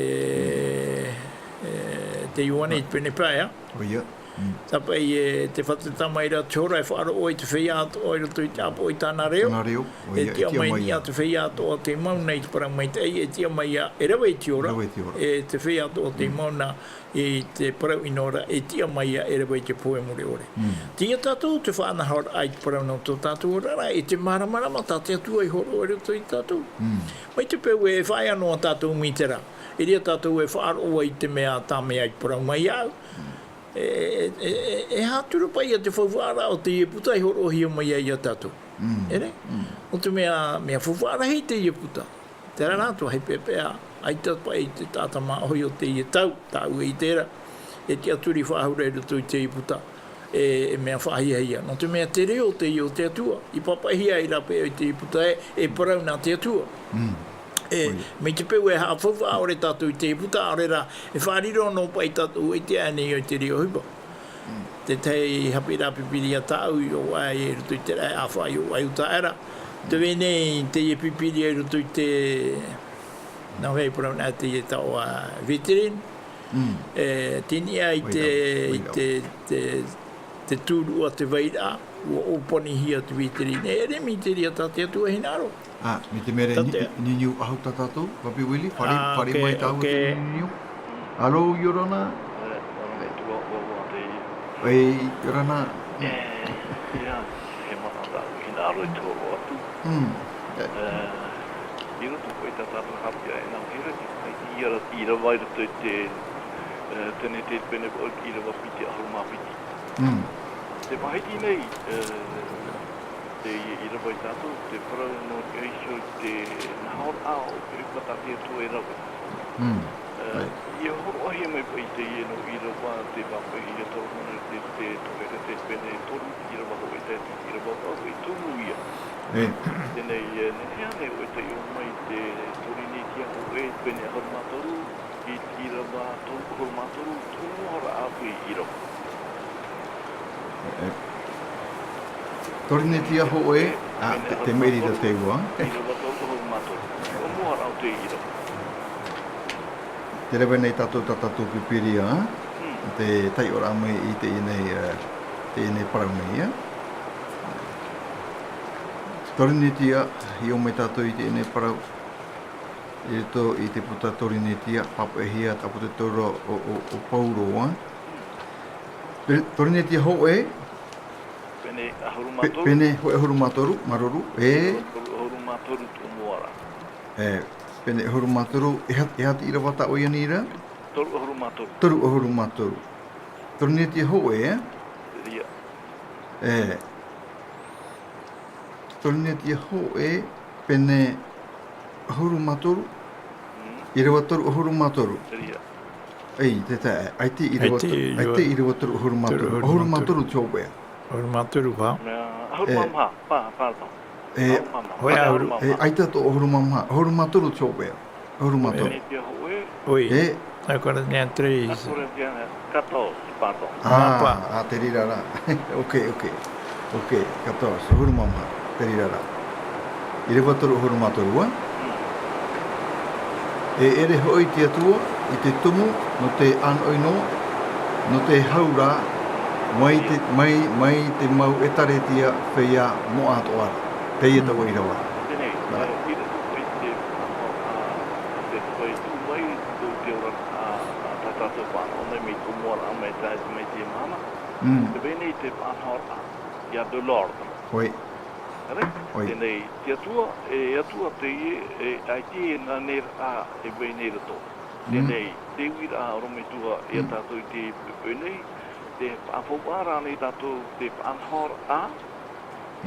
e, te Ioane i te pene pae, ā? ʻOia. Mm. Tāpaʻi e te fatu tamaʻi ra te hora e faʻaroʻo i te feiā atoʻa i roto i te ʻāpoʻo i tāna reo. Tāna reo. ʻOia, E tiʻa mai niʻa te feiā atoʻa tei mau nei te parau maitaʻi, e tiʻa mai ia e rave i te ora. Rave i te ora. E te feiā atoʻa tei Mm. mau na i te parau ʻino ra, e tiʻa mai ia e rave i te pohe mure ʻore. Mm. Teie tātou te faʻanahoraʻa i te parau nō tō tātou oraraʻa, e te māramarama tā te Atua i hōroʻa i roto ia tātou. Mm. Mai te peu e faʻaea noa tātou mai terā. E ʻere ia tātou e faʻaroʻo ai i te mea tā meʻa i parau mai iāʻu. Mm. E, e, e, e, e aha atu ra paʻi ia te faufaʻa ra o te Ieputa i hōroʻahia mai ai ia tātou. Mm. ʻEre? Mm. ʻO te mea, mea faufaʻa rahi te Ieputa. Terā rā, tuahi peʻapeʻa, ʻaita paʻi te taʻata māʻohi o teie tau, tāʻu e ʻite ra, e tiʻaturi faʻahou ra i roto i te Ieputa, e, e mea faʻahiahia. Nō te mea te reo teie o te Atua, i pāpaʻihia ai rāpae i te Ieputa ē, e parau nā te Atua. Mm. E, ʻOia. mai te peu e haʻafaufaʻa ʻore tātou i te Ieputa, ʻaore rā, e faʻariro noa paʻi tātou i te ʻānei o te reo ʻohipa. Te tahi haʻapiʻiraʻa Pīpīria tāʻu i ʻō ai i roto i te raʻi ʻāfaʻi i ʻō ai i Utaʻaera. Te vai nei teie Pīpīria i roto i te, nā vai parau nā teie taoʻa Vītiri. Mm. E, tei niʻa i Vai te, rau, i vai rau. te, te, te tūruʻa te vairaʻa, ʻua ʻōpanihia te Vītiri. E, ʻere mai te reira tā te Atua e hinaʻaro. Ā, mai te mea ra, Tātou. ni-, niuniu faʻahou tā tātou, Papi Willy, fare, Ā, fare ok, mai tāua ok. te niuniu. Alo, ʻia ora na. E, ʻia ora na, ʻia ora na. E, ʻia ora na. E, ia, e manaʻo tāʻu e hinaʻaro i te hōroʻa atu. Mm. E. E, i roto paʻi tā tātou haʻapiʻiraʻa e nā hira, i, i ara-, i rave i roto i te, e, Tenete pene vaʻu, ʻīrava piti ʻahuru mā piti. Mm. Te matahiti nei, e, te ʻīrava ia tātou, te parau nō te iho te nahoraʻa o te ʻohipa tā te Atua e rave. Mm. E, Right. ʻia hōroʻahia mai paʻi teie nō ʻīrava, te pāpaʻihia e toru mano te, te, te, te, te pene toru, ʻīrava hōʻē tae te ʻīrava vaʻu, e tumu ia. E. Teie nei, e, nehenehe ānei ʻoe e taiʻo mai te Torinetia hōʻē, pene ʻahuru mā toru, i te ʻīrava toru ʻahuru mā toru, tumu noa ra ʻāpī ʻīrava. E, e. Torinetia hōʻē, Ā, te, te maʻiri ra te ua. ʻĪrava toru ʻahuru mā toru. ʻO mua rā o te ʻīrava. Tē rave nei tātou tā tātou pīpīria, ā? Mm. Te taiʻoraʻa mai i teie nei, ā, teie nei parau nei, ā? Torinetia, hiʻo mai tātou i teie nei parau. I roto i te puta Torinetia, pāpaʻihia te ʻāpōsetolo o, o, o Paulo, ā? Pe-, Torinetia hōʻē, Pene ʻahuru mā toru. Pe-, pene hōʻē ʻahuru mā toru, māuruuru, e. Toru ʻahuru mā toru tō mua ra. E, pene ʻahuru mā toru, e aha, e aha te ʻīrava tā ʻoe i ani ra? Toru ʻahuru mā toru. Toru ʻahuru mā toru. Torinetia hōʻē, e? Te reira. E. Torinetia hōʻē, pene ʻahuru mā toru. Mm. ʻĪrava toru ʻahuru mā toru. Te reira. Ei, te tae, ʻaita ʻīrava to-, ʻaita ʻīrava toru ʻahuru mā toru. ʻAita ʻīrava toru ʻahuru mā toru. ʻAhuru mā toru te hōʻē. ʻAhuru mā toru, pā? Mea, ʻahuru mā maha, pā, pardon. E, ʻahuru mā maha. Hōʻē ʻahuru, ʻahuru mā maha. E, ʻaita tō ʻahuru mā maha. ʻAhuru mā toru te hōʻē. ʻAhuru mā toru. E, te hōʻē. Oi. E. Corinthiens treize. Corinthiens quatorze, pardon. Ā, ā, te reira rā. Ok, ok. Ok, quatorze, ʻahuru mā maha, te reira rā. ʻĪrava toru ʻahuru mā toru, ā? Mm. E ʻere hoʻi te Atua i te tumu nō te ʻānoʻi noa, nō te hau rā, mai te, mai, mai te mau ʻētārētia feiā moʻa atoʻa ra. Teie taua ʻīrava. Teie, ā, i roto i te, ā, te, te, te, mai tō te ora, ā, tā tātou faʻanaho nei mai tō mua ra, mai tā, mai te mahana. Mm. Tē vai nei te faʻanahoraʻa, il y a de l'ordre. Oi. Āre? Oi. Teie nei, te Atua, e Atua teie, e, ʻaita e nā nei rā, e vai nei roto. Mm. Teie nei, te uiraʻa ʻorometua ia tātou i te poʻipoʻi nei, te faʻapauraʻa nei tātou, te faʻanahoraʻa,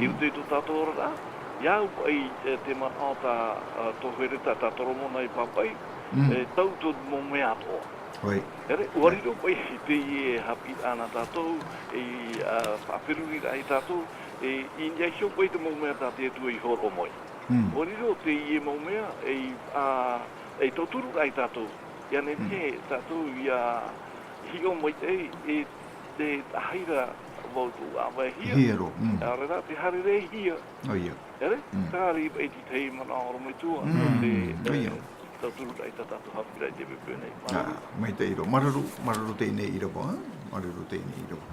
i roto i tō tātou oraraʻa, ʻia au paʻi, e, te manaʻo tā, ā, tō Hereta, tā Toromona i pāpaʻi, mm, e, tau tō mau mea atoʻa. Oi. ʻEre, ʻua riro paʻi teie e haʻapiʻiraʻa nā tātou, e, ā, faʻaferuriraʻa ia tātou, e, i niʻa iho paʻi te mau mea tā te Atua i hōroʻa mai. Mm. ʻUa riro teie mau mea, e, ā, e tauturu ai tātou. ʻIa nehenehe, mm, tātou ʻia hiʻo maitaʻi, e, te tahi ra vau tō ʻāvaehia. Hia roa, mm. ʻAore rā, te haererehia. ʻOia. ʻEre, mm, tā reira paʻi te tahi manaʻo ʻorometua, mm, nō te, mm, ʻoia, e, tauturu ai tā tātou haʻapiʻiraʻa i te poʻipoʻi nei. Ā, māuruuru. Maitaʻi roa. Māuruuru, māuruuru teie nei ʻīrava, ā? Māuruuru teie nei ʻīrava.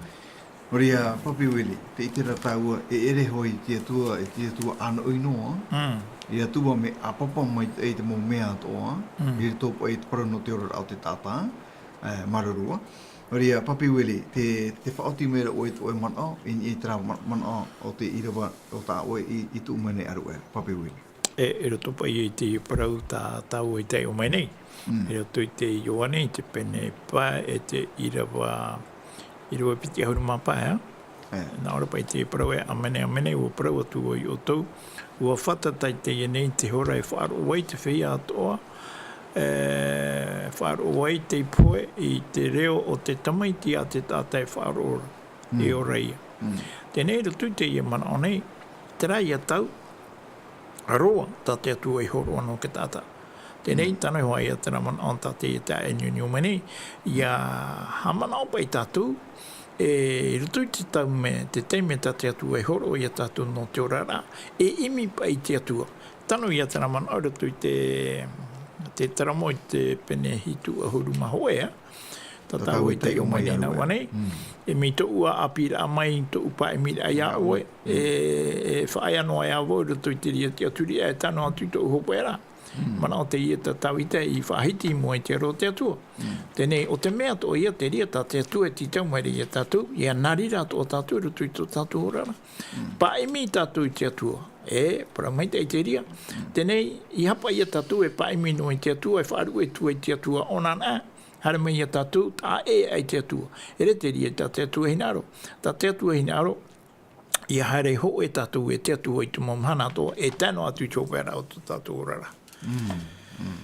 Nō reira, Papi Willie, tē ʻite ra tāua, e ʻere hoʻi te Atua, e te Atua ʻānoʻi noa, mm, e Atua mea ʻāpapa maitaʻi i te mau mea atoʻa, mm, i roto paʻi i te parau nō te oraraʻa o te taʻata, e, māuruuru. Nō reira, Papi Willie, tē, tē faʻaoti mai ra ʻoe i tō ʻoe manaʻo, i niʻa i terā ma-, manaʻo o te ʻīrava o tā ʻoe i, i tuʻu mai nei ʻāruʻe, Papi Willie. E, i roto paʻi i te parau tā tāua i taiʻo mai nei. Mm. I roto i te Ioane, i te pene pae, e te ʻīrava, ʻīrava piti ʻahuru mā pae, ā? E. Nā ʻō ra paʻi te parau ē, ʻāmene, ʻāmene, ʻua parau atu vau iā ʻoutou, ʻua fātata i teie nei te hora e faʻaroʻo ai te feiā atoʻa, e, faʻaroʻo ai tei pohe i te reo o te Tamaiti a te taʻata e faʻaroʻo ra, mm, e ora ia. Mm. Teie nei, i roto i teie manaʻo nei, terā ia tau, roa, tā te Atua i hōroʻa nō te taʻata. Teie nei, mm, tano iho ā ia terā manaʻo tā teie taeaʻe i niuniu mai nei, ʻia haʻamanaʻo paʻi tātou, e, i roto i te taime, te taime tā te Atua i hōroʻa ia tātou nō te oraraʻa, e ʻimi paʻi te Atua. Tano ia terā manaʻo i roto i te, te Teramo i te pene hitu ʻahuru mā hōʻē, ā? Tā tāua i taiʻo mai nei nā ʻō nei. Mm. E mai tōʻu ʻāpīraʻa mai, tōʻu pāʻimiraʻa iā ʻoe, mm, e, e faʻaea noa iā vau i roto i te reira tiʻaturi, e tano atu i tōʻu hopeʻa ra. Mm. Manaʻo teie tā Tāvita i faʻahiti i mua i te aro o te Atua. Mm. Teie nei, ʻo te mea atoʻa ia te reira tā te Atua e tītau mai ra ia tātou, ʻia nā reira atoʻa tātou i roto i tō tātou oraraʻa. Mm. Pāʻimi tātou i te Atua. E, parau maitaʻi te reira. Mm. Teie nei, ʻeiaha paʻi ia tātou e pāʻimi noa i te Atua, e faʻaruʻe atu ai i te Atua ʻōna na, haere mai ia tātou, taʻa ʻē aʻe i te Atua. ʻEre te reira tā te Atua hinaʻaro. Tā te Atua hinaʻaro, ʻia haere hōʻē tātou e te Atua i te mau mahana atoʻa, e tae noa atu i te hopeʻa ra o tō tātou oraraʻa. Mm, mm.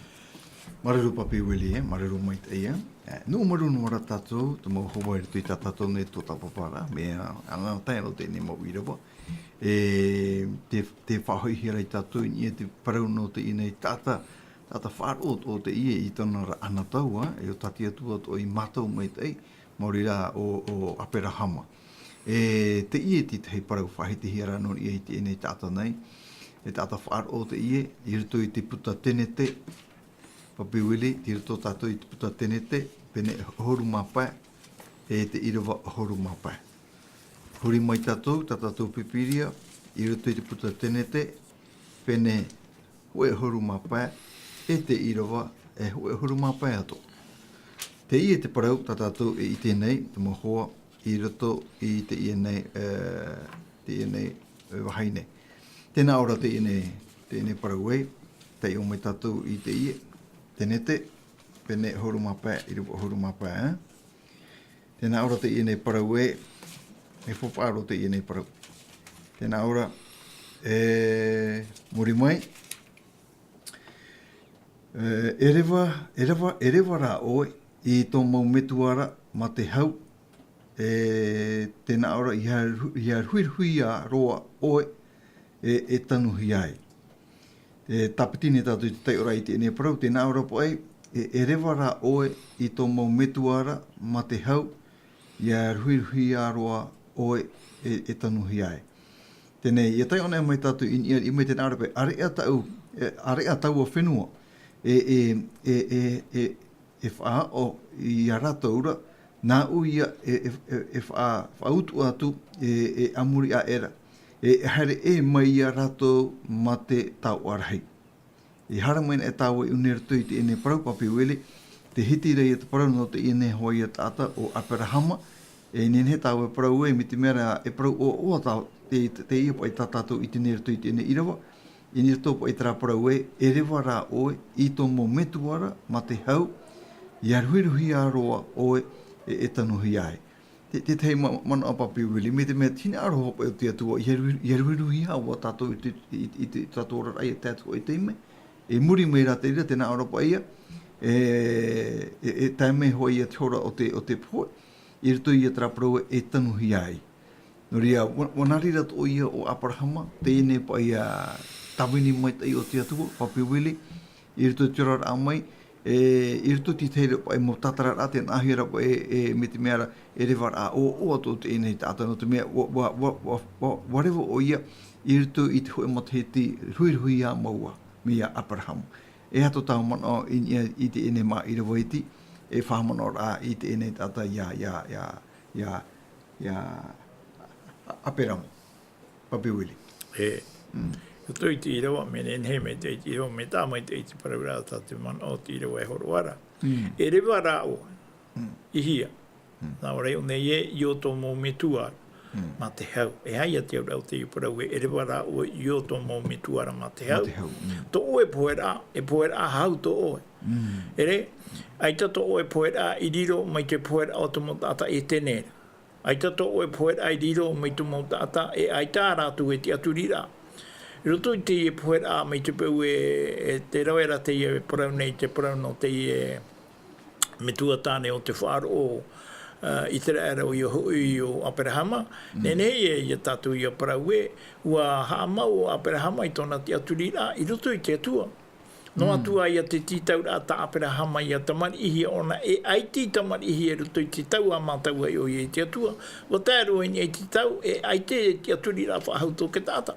Māuruuru Papi Willie, e, māuruuru maitaʻi, e. E, nuʻu maru noa ra tātou, te mau hoʻi i roto i tā tātou nei tuatāpaparaʻa, mea, ʻanaʻanatae roa teie nei mau ʻīrava. E, te, te faʻahoʻihia ra ia tātou i niʻa i te parau nō teie nei taʻata, taʻata faʻaroʻo atoʻa teie i tōna ra ʻanataua, e ʻo tā te Atua atoʻa i mātau maitaʻi, maori rā ʻo, ʻo Aperahama. E teie te tahi parau faʻahitihia ra nō niʻa i teie nei taʻata nei. E taʻata faʻaroʻo teie, i roto i te puta Tenete, Papi Willie, i roto tātou i te puta Tenete, pene ʻahuru mā pae, e te ʻīrava ʻahuru mā pae. Huri mai tātou, tā tātou Pīpīria, i roto i te puta Tenete, pene hōʻē ʻahuru mā pae, e te ʻīrava, e hōʻē ʻahuru mā pae atoʻa. Teie te parau, tā tātou e ʻite nei, te mau hoa, i roto i teie nei, e, teie nei, e, vāhi nei. Tēnā ʻoe ra teie nei, teie nei parau ē, taiʻo mai tātou i teie, Tenete, pene ʻahuru mā pae, ʻīrava ʻahuru mā pae, e? Tēnā ʻoe ra teie nei parau ē, e faʻaroʻo teie nei parau. Tēnā ʻoe ra, e, muri mai, e, e reva, e reva, e reva rā ʻoe i tō mau metua ra mā te hau, e, tēnā ʻoe ra, ʻia ru-, ʻia ruhiruhia roa ʻoe, e, e tanuhia ai. E tāpiti nei tātou i te taiʻoraʻa i teie nei parau, tēnā ʻoe ra paʻi, e, e reva rā ʻoe i tō mau metua ra mā te hau, ʻia ruhiruhia roa ʻoe, e, e tanuhia ai. Teie nei, ʻia taiʻo nei mai tātou i niʻa i mai tēnā ʻoe ra paʻi, ʻāreʻa tāʻu, e, ʻāreʻa taua fenua, e, e, e, e, e, e faʻaʻo ia rātou ra, nāʻu ia e, e, e, e faʻa-, faʻautuʻa atu, e, e a muri aʻe ra, e, e haere ʻē mai ia rātou mā te taoʻa rahi. E haere mai nei tāua i ʻō nei i roto i teie nei parau, Papi Willie, tē hiti ra ia te parau nō teie nei hoʻi ia taʻata ʻo Aperahama, e nehenehe tāua e parau ē, mai te mea ra e parau ʻoaʻoa tā, te, te, teie paʻi tā tātou i ʻite nei i roto i teie nei ʻīrava, i niʻa i tō paʻi terā parau ē, e reva rā ʻoe i tō mau metua ra mā te hau, ʻia ruhiruhia roa ʻoe e, e tanuhia ai. Te, te tahi ma-, manaʻo, Papi Willie, mai te mea tē hinaʻaro hoʻi paʻi ʻo te Atua, ʻia ruhi-, ʻia ruhiruhia ʻoe tātou i te, i, i te, tātou oraraʻa i te Atua i teie nei. E muri mai rā te reira, tēnā ʻoe ra paʻi ia, e, e, e tae mai hoʻi ia te hora o te, o te pohe, i roto ia terā parau e tanuhia ai. Nō reira, ʻua, ʻua nā reira atoʻa ia ʻo Aperahama, teie nei paʻi ia tāvini maitaʻi o te Atua, Papi Willie, i roto i te oraraʻa mai, e, i roto i te tahi ra paʻi mau tātararaʻa, tē nāʻahia ra paʻi, e, mai te mea ra, e reva rā ʻoaʻoa atoʻa teie nei taʻata, nō te mea, ʻua, ʻua, ʻua reva ʻoia, i roto i te hōʻē matahiti ruhiruhia mau ā, mai ia Aperahama. E aha tō tāua manaʻo i niʻa i teie nei māʻa ʻīrava iti, e faʻahaʻamanaʻoraʻa i teie nei taʻata ia, ia, ia, ia, ia Aperahama, Papi Willie. E, Mm. roto i te ʻīrava, mea nehenehe mai te, i te ʻīrava, mea tāmau i te, i te parauraʻa tā te manaʻo o te ʻīrava e hōroʻa ra. Mm. E reva rā ʻoe. Mm. I hea? Mm. Nā ʻō ra iho nei ē, i ō tō mau metua ra, Mm. mā te hau. E aha ia te auraʻa o teie parau ē, e reva rā ʻoe i ō tō mau metua ra mā te Mā hau. te hau, mm. Tō ʻoe poheraʻa, e poheraʻa hau tō ʻoe. Mm. E rē, ʻaita tō ʻoe poheraʻa i riro mai te poheraʻa o te mau taʻata Etene ra. ʻAita tō ʻoe poheraʻa i riro mai te mau taʻata, e ʻaita rātou e tiʻaturiraʻa. I roto i teie poheraʻa mai te peu e, e te rave ra teie parau nei, te parau nō teie metua tāne o te faʻaroʻo, ā, ʻĪteraʻera ʻoia hoʻi ʻo Aperahama, Mm. nehenehe ia, ia tātou ia parau ē, ʻua haʻamau ʻo Aperahama i tōna tiʻaturiraʻa i roto i te Atua. Noa Mm. atu ā ia te tītauraʻa tā Aperahama ʻia tamariʻihia ʻōna, e ʻaita i tamariʻihia i roto i te tau ā mātau ai ʻoia i te Atua. ʻUa tae roa i niʻa i te tau, e ʻaita e tiʻaturiraʻa faʻahou tō te taʻata.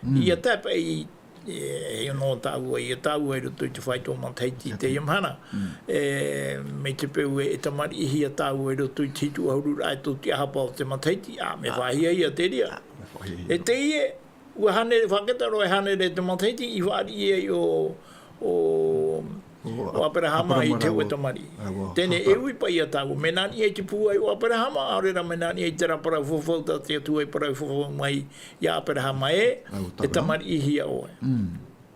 Mm. ʻIa tae paʻi, e, e ono tāua, ʻia tāua i roto i te faito matahiti i Ia teie mahana. Mm. E, mai te peu e, e tamariʻihia tāua i roto i te hitu ʻahururaʻa e tō te ʻahapa o te matahiti, ā, mea Ā. faʻahiahia te reira. Ā, mea faʻahiahia. E teie, ʻua hānere, faʻakata roa e hānere te matahiti, i fāriʻi ai ʻo, ʻo, ʻO ʻo Aperahama i Aperahama te hōʻē rāua. tamariʻi. Rāua Teie nei, hapa. e ui paʻi ia tāua, mea nā niʻa i te pūai o Aperahama, ʻaore rā mea nā niʻa i terā parau fafau tā te Atua i parau fafau mai ia Aperahama ē, Rāua e Aperahama. tamariʻihia ʻoe. Mm,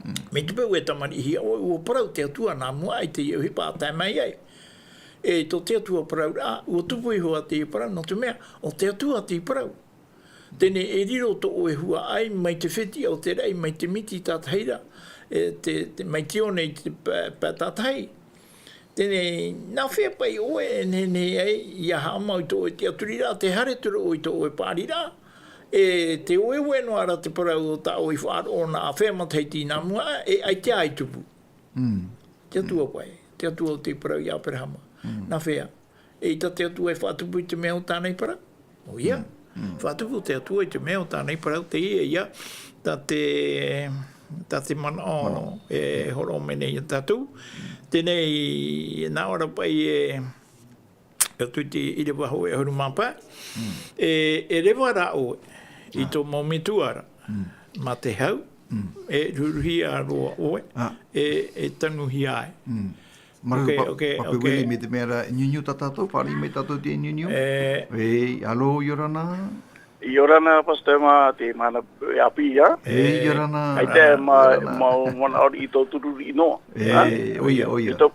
mm. Mai te peu e tamariʻihia ʻoe, ʻua parau te Atua nā mua aʻe i teie ʻohipa ʻa tae mai ai. E tō te Atua parauraʻa, ʻua tupu iho ā teie parau, nō te mea, ʻo te Atua te parau. Teie nei e riro tō ʻoe huaʻai mai te fetiʻa o te raʻi, mai te miti tātahi ra, e te, te, mai te one i te pa-, pae tātahi. Teie nei, nā hea paʻi ʻoe e nehenehe ai ʻia haʻamau i tō ʻoe tiʻaturiraʻa, tē haere atu ra ʻoe i tō ʻoe paʻariraʻa, e tē ueue noa ra te parau o tā ʻoe i faʻaroʻo nā ʻāfea matahiti nā mua, e ʻaita ā i tupu. Mm. Te Atua Mm. paʻi, te Atua o te parau ia Aperahama. Mm. Nā hea? Eʻita te Atua e faʻatupu i te mea o tāna i parau. ʻOia. Mm. Mm. Faʻatupu te Atua i te mea ʻo tāna parau teie ia, tā te, tā te manaʻo e hōroʻa mai nei ia tātou. Teie, nā ʻō ra paʻi e, e tū te ʻīrava hōʻē ʻahuru mā pae. Mm. E, e reva rā ʻoe i tō mau metua ra, mā te hau, e ruruhia roa ʻoe, e, e tanuhia ai. Mm. Māuruuru, Pāpā Willie, mai te mea ra, niuniu tā tātou, fāriʻi mai tātou te niuniu. E, alo, ʻia ora na. ʻIa ora na, Pastor, mā te mahana ʻāpī, ā? E, ʻia ora na. ʻAita e mā, mā, manaʻo i tō turu riʻi noa. E, ʻoia, ʻoia. I tō,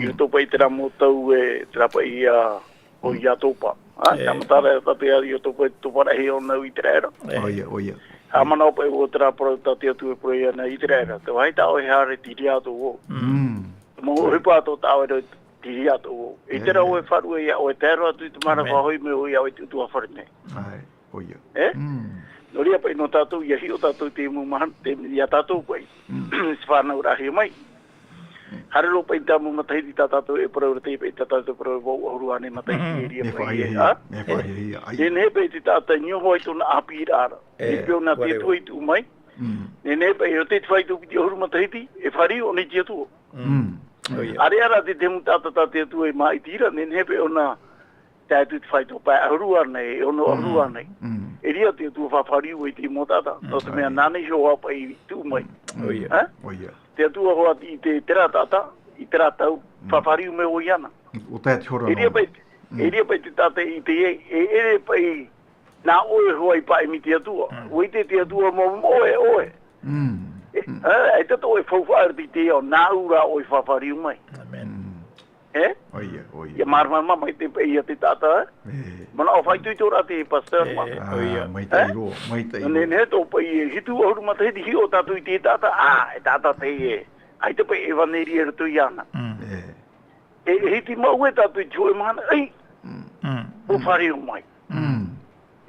i tō paʻi terā mau tau e, terā paʻi ia, ʻo Iatopa. Ā, e. Tāmatara e tātou ia Iatopa, e tō paʻi rahi ʻōna i Iteraera. E. ʻOia, ʻoia. Haʻamanaʻo paʻi ʻo terā parau tā te Atua e parau ana i Iteraera. Te vāhi tā ʻoe e haere, tiriʻa atu vau. Mm. Mau ʻohipa tō tā ʻoe e tiriʻa atu vau. I terā ʻoe e faʻaruʻe ia ʻoe, tae roa atu i te mahana faʻahoʻi mai ʻoe ia ʻoe i te ʻutuāfare nei. ʻAe, ʻoia. E? Mm. Nō reira paʻi nō tātou, ʻia hiʻo tātou te mau mahana, te, ia tātou paʻi. Mm. Te fānauraʻahia mai. Haere roa paʻi tā mau matahiti tā tātou e parau ra teie paʻi tā tātou e parau vau ʻahuru ānei matahiti e ria paʻi e, ā? E faʻahiahia, e faʻahiahia, ʻaita. Nehenehe paʻi te taʻata i niʻa hoʻi i tōna ʻāpīraʻa ra. E, nehenehe paʻi ʻo te Atua i tuʻu mai. Mm. Nehenehe paʻi ʻo te, te fāito piti ʻahuru matahiti, e fāriu ʻōna i te Atua. Mm. ʻOia. ʻĀreʻa rā te, te mau taʻata tā te Atua e māʻiti ra, nehenehe paʻi ʻōna tae atu i te fāito pae ʻahuru ānei, e ono ʻahuru ānei. Mm. E ria te Atua faʻafāriu i te mau taʻata, nō te mea nāna iho ā paʻi i tuʻu mai. Mm. ʻOia. Ā? ʻOia. Te Atua hoʻi i te, terā taʻata, i terā tau, faʻafāriu mai ʻoe iāna. ʻO tae atu ra. E ria paʻi, e ria paʻi te taʻata i te, e, e ʻere paʻi nā ʻoe hoʻi i paʻi mai te Atua. Mm. ʻUa ʻite te Atua mau moʻe ʻoe. Mm. E, ā, ʻaita tō ʻoe faufaʻa i te ao, nāʻu rā ʻoe i faʻafāriu mai. ʻĀmene. Mm. E? ʻOia, ʻoia. ʻIa māramarama mai te paʻi ia te taʻata, e? E. Manaʻo faʻaitoitoraʻa te Pastor, e, mā. Ā, ʻoia. Maitaʻi roa, maitaʻi roa. Nehenehe tō paʻi e hitu ʻahuru matahiti hiʻo tātou i te taʻata, ā, e taʻata teie. ʻAita paʻi ʻevaneria i roto iāna. Mm. E. E, e hiti mau e tātou i te hōʻē mahana, ei! Mm. Mm. ʻUa fāriu mai. Mm.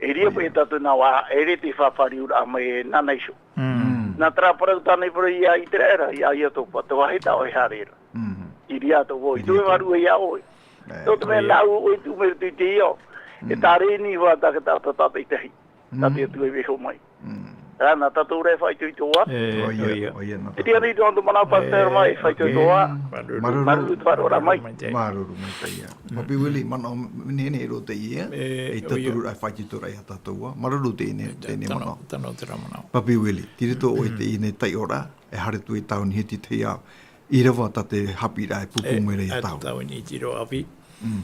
E ria paʻi tātou nā vā, e ʻere te faʻafāriuraʻa mai e nāna iho. Mm. Nā terā parau tāna i parau ia Iteraera, ia Iatopa, te vāhi tā ʻoe e haere ra. Mm. Tiriʻa atu vau, i tō ʻoe e faʻaruʻe ia ʻoe. E. Nō te mea nāʻu ʻoe i tuʻu mai i roto i te ao. Mm. E tāreni hoʻi tā te taʻata, taʻata i tahi. Mm. Tā te Atua e vaiiho mai. Mm. Rā, nā tātou rā e faʻaitoitoa. E, ʻoia, ʻoia. ʻOia, nā tātou. E tia nei tō ʻoe manaʻo, Pastor, mā, e faʻaitoitoa. E, māuruuru. Māuruuru te faʻaroʻo mai. Māuruuru maitaʻi. Mm. Pāpī Willie, manaʻo nehenehe roa teie. E, e ʻoia. Tauturu ra e faʻaitoitoraʻa ia tātou, ā. Māuruuru teie, teie manaʻo. Tano, tano terā manaʻo. Pāpī Willie, tei roto ʻoe i teie taiʻoraʻa, e haere atu i tāua i niʻa i te tahi ā ʻīrava tā te haʻapiʻiraʻa e pūpū mai ra ia tāua. E, tāua i niʻa i te ʻīrava ʻāpī. Mm.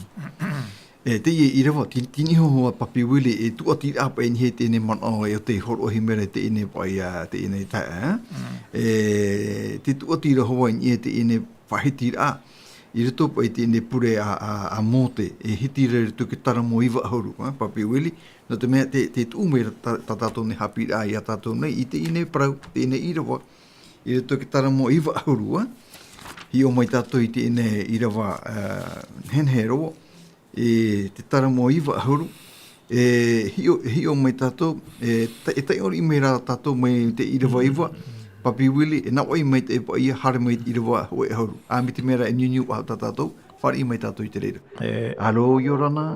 E, teie ʻīrava, tei, tei niʻa iho ā Pāpī Willie, e tūʻatiraʻa paʻi i niʻa i teie nei manaʻo e ʻo tei hōroʻahia mai ra i teie nei paʻi, ā, teie nei taeaʻe, ā? Mm. E, te tūʻatiraʻa hoʻi i niʻa i teie nei faʻahitiraʻa, i roto paʻi i teie nei pure a, a, a Mōte, e hiti ra i roto i te taramo iva ʻahuru, ā, Pāpī Willie, nō te mea te, te tuʻu mai ra tā, tā tātou nei haʻapiʻiraʻa ia tātou nei, i teie nei parau, teie nei ʻīrava, i roto i te taramo iva ʻahuru, ā? Hiʻo mai tātou i teie nei ʻīrava, ā, nehenehe roa, e te taramo iva ʻahuru, e hiʻo, e hiʻo mai tātou, e ta-, e taiʻo riʻi mai rā tātou mai te ʻīrava iva, Pāpī Willie, e nā ʻoe i maitaʻi paʻi ia haere mai te ʻīrava hōʻē ʻahuru. Ā, mai te mea rā e niuniu faʻahou tā tātou, fāriʻi mai tātou i te reira. E. Alo, ʻia ora na.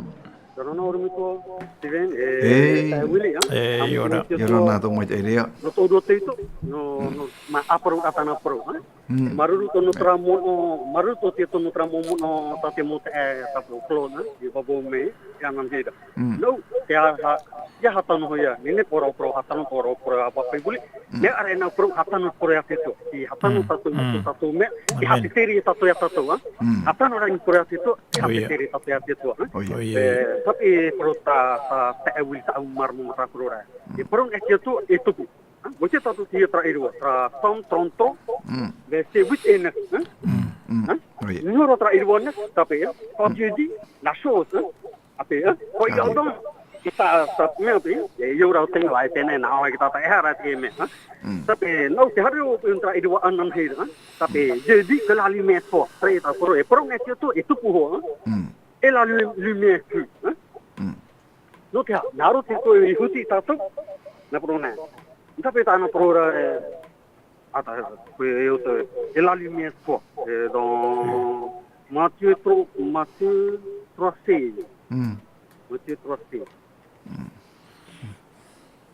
ʻIa ora na, ʻorometua Steven, e, e, taeaʻe Willie, ā? E, ʻia ora. ʻIa ora na, tō maitaʻi rā. Nō tō ʻoe tei tō, nō, nō, mā ʻāparau rā tāna parau, ā? Mm. Māuruuru tō nō terā manaʻo, māuruuru tō te tō nō terā manaʻo tā te mau taeaʻe, e, tā te Claude, ā, i vavau mai, e ana nei ra. Mm. Nō, te aha, ʻia haʻatano hoʻi ā, nehenehe parau, parau haʻatano, parau, parau a Pāpī Willie. Mm. Mea ʻāreʻa nā parau haʻatano parau ia te Atua. I haʻatano tātou, mm, tātou mea, i haʻatetere tātou ia tātou, ā? Mm. Haʻatano rā i parau ia te Atua, i haʻatetere tātou ia te Atua, ā? ʻOia. ʻOia. E, tāpiti parau tā, tā, taeaʻe Willie tāʻu mārama mā tā parau rā. Mm. E parau e te Atua, e tupu. Ā, ʻua ʻite tātou teie terā ʻīrava, terā Psaume trente-trois, mm, verset huit et neuf, ā? Mm, mm. Ā? ʻOia. Nō reira terā ʻīrava nei, tāpeʻa, quand Dieu dit la chose, ā? Tāpeʻa, ā? Quand il ordonne, i tā, tā, mea pē, e, i ora o te ingoa, e teie nei, nā ʻō ra te taʻata, e aha rā te mea, ā? Mm. Tāpeʻa, nō te haere o terā ʻīrava ananahi ra, ā? Tāpeʻa, Dieu dit que la lumière soit, terā e tā parau, e parau e te Atua, e tupu hoʻi, ā? Mm. Et la lu-, lumière fut, ā? Mm. Nō te aha, nā roto i te Atua i huti tātou, nā parau nei. Tāpeʻa tāna parau ra, e, ā, tā, e, e, e, et la lumière soit, e, dans Matthieu trois, Matthieu trois seize. Mm. Matthieu trois seize. Mm.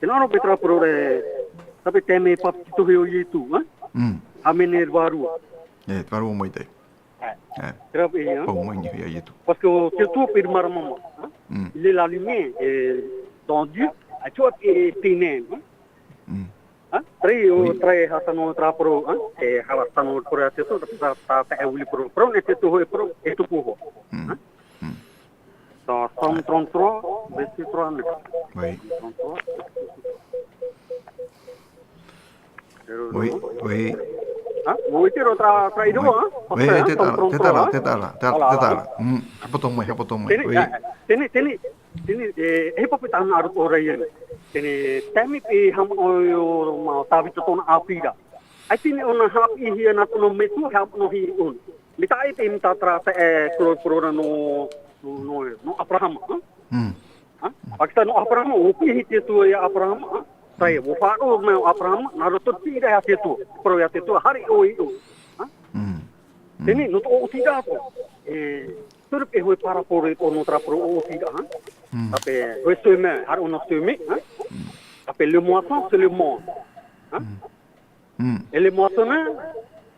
Tēnā rā pē terā parau ra, tāpē te mea pāpetitohia o Ietu, ā? Mm. Hāmene e rua rua. E, te rua rua mai te. Ā. Ā. Terā pē, ā? Pau mai nei hoʻi a Ietu. Parce que o te Atua pē i te māramarama, ā? Mm. Il est la lumière, et dans Dieu, à toi, et tes nains, ā? Mm. Ā? Terā, o, oui. Terā e hara tano terā parau, ā? E hara tano parau a te Atua, tā, tā, tā e wili parau. Parau nei te Atua, e parau, e tupu hoʻi. Mm. Ā? Mm. Dans Psaume trente-trois, verset trois, neuf. Oui. Trente-trois, verset trois. Oui, oui. Ā? Ua ʻite roa terā, terā ʻīrava, ā? Oui, e, te Psaume taʻa ra, te trente-trois, taʻa ra, ā? Te taʻa ra, te taʻa ra, voilà, te taʻa ra. Mm, haʻapoto mai, haʻapoto mai. Teie, oui. Ā, teie, teie, teie, e, e pāpū tāna a roto ora ia. Teie, taime pē haʻamanaʻo ʻoe, ʻo, mā Tāvita tōna ʻāpī ra. ʻAita nei ʻōna haʻapiʻihia nā tōna metua, haʻamanaʻohia ʻōna. Mai tā ʻoe, mai tā terā, e, parau, parau ra nō, nō, nō, nō Aperahama, ā? Mm. Ā? Pakita nō Aperahama, ʻua piʻihia te Atua ia Aperahama, ā? Terā, ʻua faʻaroʻo mai ʻo Aperahama, nā roto i te piʻiraʻa a te Atua, parau ia te Atua, haere ʻoe iʻoa. Ā? Mm. Mm. Teie, nō tō ʻoe tīaʻi atoʻa, e, turu pē hōʻē parabole ʻo nō terā parau ʻoe tīaʻi, ā? Mm. Tāpē, hōʻē semeur, haere ʻōna semeur, ā? Mm. Tāpē le moisson, c'est le monde. Ā? Mm. Mm. E le moissonneur,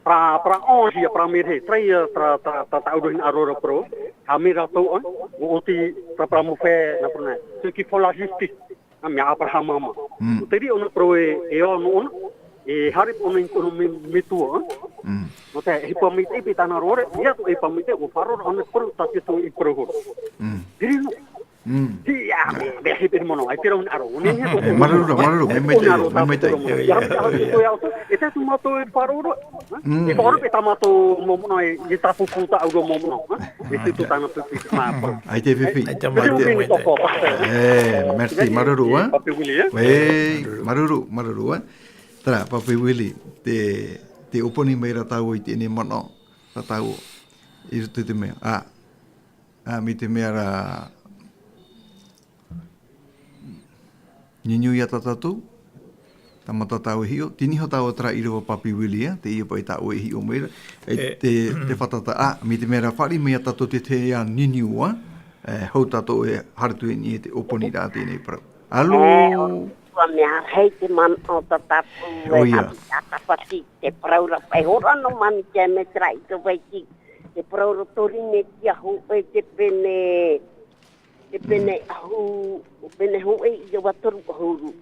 parau, parau ange, parau mirae, terā ia, terā, terā, terā, terā ʻuruhina ʻaro ra parau, haʻamea rātou, ā, ʻo ʻoti, terā parau mau fē, nā parau nei, ceux qui font la justice, ā, mai Aperahama mā. Mm. ʻO terā ʻōna parau e, e ʻōna ʻōna, e haere ʻōna i tōna me-, metua, ā. Mm. Nō te, e pāpū maitaʻi pē tāna rohe, ia tō e pāpū maitaʻi, ʻua faʻaroʻo ʻōna parau, tā te Atua i parau hoʻi. Mm. Terā noa. Mm. Ia, mea, mea, he pere mono, ai, te rau ʻaro, ʻo nei, e, māuruuru, māuruuru, mai, mai te, mai, mai te. Ia, ia, ia, ia, e tātou mātou e faʻaroʻo, ā? Mm. E faʻaroʻo pē tā mātou mau manaʻo, e, e tāpūpū tā ʻoe mau manaʻo, ā? E tū tāna pūpū, mā, pā. Ai te fifi, ai te, ai te, mai te. E, merci, māuruuru, ā? Pāpū Willie, ā? E, māuruuru, māuruuru, ā? Terā, Pāpū Willie, te, te ʻōpani mai ra tāua i teie nei manaʻo, tā tāua, i roto i te mea, ā. Ā, mai te mea ra, niuniu ia tā tātou, tāmata tāua e hiʻo, tei niʻa iho tāua terā ʻīrava Pāpū Willie, ā, teie paʻi tā ʻoe e hiʻo mai ra, e, e, te, te fātata, ā, mai te mea ra fāriʻi mai ia tātou te tahi niuniu, ā, e, hou tātou e haere atu i niʻa i te ʻōpaniraʻa teie nei parau. Alo? E, ʻo te mea, hei te manaʻo tā tātou, ʻoia. E, haʻapiʻi atu pāpū, te parau ra paʻi, hora noa mai te mea terā i te vai ki te parau roto i te Rīnetia hōʻē, te pene, te pene ʻahu-, pene hōʻē ʻīrava toru ʻahuru.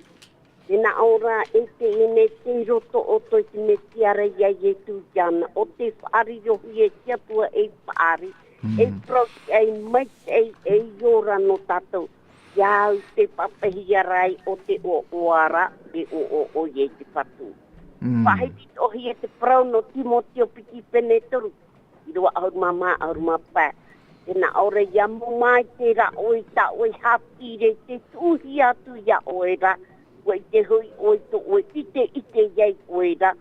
Tē nā ʻō ra, e teie nei tei roto ʻoutou i te Mesia ra ia Ietu iāna, ʻo tei fāriʻi roa ia te Atua ei paʻari, ei parau tiʻa maitaʻi, ei ora nō tātou, ʻia au tei pāpaʻihia ra ai ʻo te ʻoaʻoa ra, e ʻoaʻoa ʻoia i te Fatu. Mm. Faʻahiti atoʻa hia te parau nō Timoteo piti pene toru, ʻīrava ʻahuru mā maha, ʻahuru mā pae. Tē nā ʻō ra, ʻia mau mai terā ʻoe i tā ʻoe haʻapiʻiraʻa i te tuʻuhia atu ia ʻoe ra, ʻua ʻite hoʻi ʻoe i tō ʻoe ʻite, ʻite ai ʻoe ra,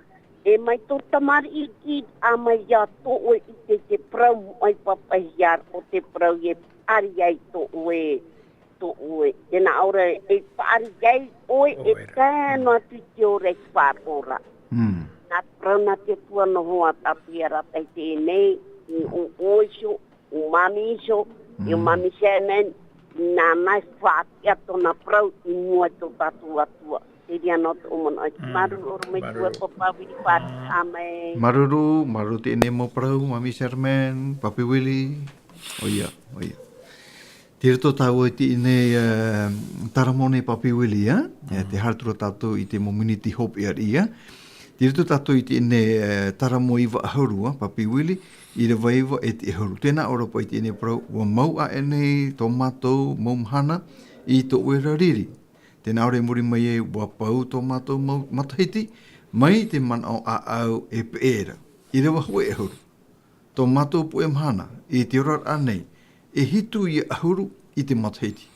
e mai tō tamariʻi, ʻa mai ia tō ʻoe ʻite i te parau moʻa i pāpaʻihia ra, ʻo te parau e paʻari ai tō ʻoe, tō ʻoe. Tē nā ʻō ra, e paʻari ai ʻoe, e tae noa atu i te ora e faʻaroʻo ra. Mm. Nā te parau nā te Atua noa hoʻi tātou ia rātou i teie nei, i ʻō, ʻo iho, ʻo Māmī iho, i ʻō Māmī Shannon, nāna e faʻatiʻa tōna parau i mua i tō tātou Atua. Te reira noa tō manaʻo, māuruuru ʻōrou mai, māuruuru. Pāpā Willie, faʻaroʻo mai. Māuruuru, māuruuru teie nei mau parau, Māmī Sherman, Pāpā Willie. ʻOia, ʻoia. Tei roto tāua i teie nei, e, taramo nei Pāpā Willie, ā? E, tē haere atu ra tātou i te mau miniti hopeʻa riʻi, ā? Tei roto tātou i teie nei, e, taramo iva ʻahuru, ā, Pāpā Willie, ʻīrava iva e te ʻahuru. Tē nā ʻō ra paʻi teie nei parau, ʻua mau aʻe nei tō mātou mau mahana i tō ʻoe ra riri. Tē nā ʻō ra i muri mai ai, ʻua pau tō mātou mau matahiti, mai te manaʻo ʻāʻau e peʻe ra. ʻĪrava hōʻē ʻahuru. Tō mātou puʻe mahana, i te oraraʻa nei, e hitu ia ʻahuru i te matahiti.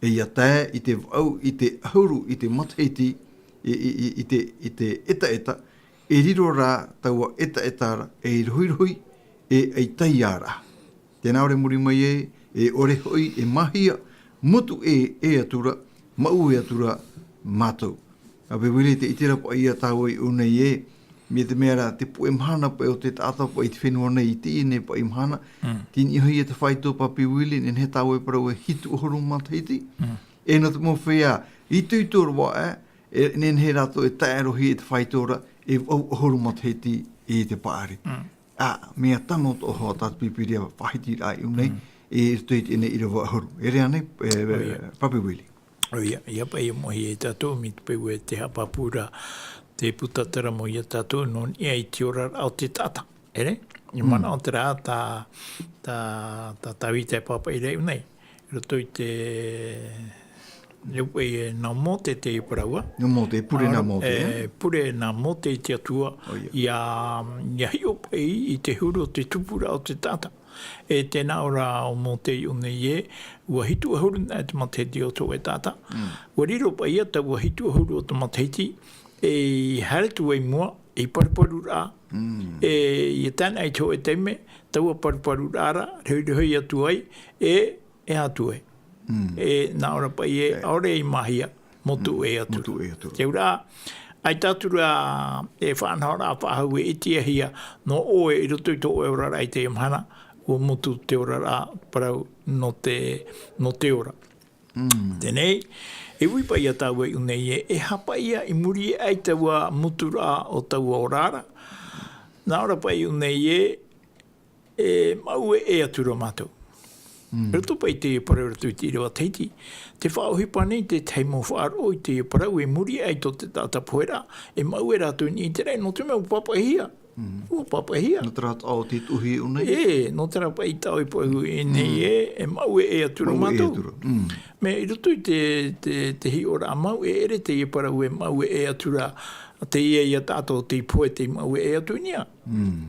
E ʻia tae i te vaʻu i te ʻahuru i te matahiti, i, i, i, i te, i te ʻetaʻeta, e riro rā taua ʻetaʻeta ra, ei rohirohi, e, ei taiāraʻa. Tē nā ʻō ra i muri mai ai, e ʻore hoʻi e māhia, mutu ʻē, ʻē atu ra, maʻue atu ra mātou. Pāpā Willie, tē ʻite ra paʻi ia tāua i ʻō nei ē, mai te mea ra te puʻe mahana paʻi o te taʻata paʻi i te fenua nei i teie nei paʻi mahana, mm, tei niʻa hoʻi ia te faito Pāpā Willie, nehenehe tāua e parau e hitu ʻahuru matahiti. Mm. E nō te mau feiā, Itoito roa, e, e nehenehe rātou e tae roa i te faito ra, e vaʻu ʻahuru matahiti i te paʻari. Mm. A, mea tano atoʻa hoʻi tā te Pīpīria faʻahitiraʻa i ʻō nei, mm, i roto i teie nei ʻīrava ʻahuru. E rave ānei, e, ʻOia. Papi Willie? ʻOia, ʻia paʻi e moʻe ia tātou, mai te peu e te haʻapāpū ra, te puta terā mau ia tātou, nō niʻa i te oraraʻa o te taʻata. E rave? I Mm. manaʻo terā tā, tā, tā Tāvita e pāpaʻi ra i ʻō nei. I roto i te, reo paʻi e nā Mōte te parau. Nā Mōte, pure nā Mōte, e, e? Pure nā Mōte i te Atua, ʻOia. ʻIa, ʻia hiʻo paʻi i te huru o te tupuraʻa o te taʻata. E tē nā ʻō ra ʻo Mōte i ʻō nei ē, ʻua hitu ʻahuru nā te matahiti o tō ʻoe taʻata. Mm. ʻUa riro paʻi ia taua hitu ʻahuru o te matahiti, e haere atu ai i mua, i paruparu ra. Mm. E, ʻia tae noa i te hōʻē taime, taua paruparu ra, rohirohi atu ai, e, e aha atu ai. Mm. E, nā ʻō ra paʻi ē, E. ʻaore i māhia, motu Mm. e atu. Motu e atu. Te auraʻa, ʻaita atu ra, e faʻanahoraʻa faʻahou e ʻitehia, nō ʻoe i roto i tō ʻoe oraraʻa i teie mahana, ʻua motu te oraraʻa, parau nō te, nō te ora. Mm. Teie nei, e ui paʻi ia tāua i ʻō nei ē, e aha paʻi ia i muri aʻe i taua moturaʻa o taua ora ra. Nā ʻō ra paʻi i ʻō nei ē, e maʻue ʻē atu ra mātou. Mm. I roto paʻi i te parau i roto i te ʻīrava Tahiti, tē faʻaʻohipa nei te tahi mau faʻaroʻo i te parau e muri aʻe i tō te taʻata poheraʻa, e maʻue rātou i niʻa i te raʻi, nō te mea ʻua pāpaʻihia. Mm. ʻUa pāpaʻihia. Nō terā taʻo tei tuʻu i ʻō nei? E, nō terā paʻi taʻo i pohe i ʻō nei Mm. ē, e maʻue ʻē atu ra Maʻue ʻē mātou. atu ra. Mm. Mea i roto i te, te, te hiʻoraʻa mau, e ʻere teie parau e maʻue ʻē atu ra, teie ia taʻata tei pohe tei maʻue ʻē atu i niʻa. Mm.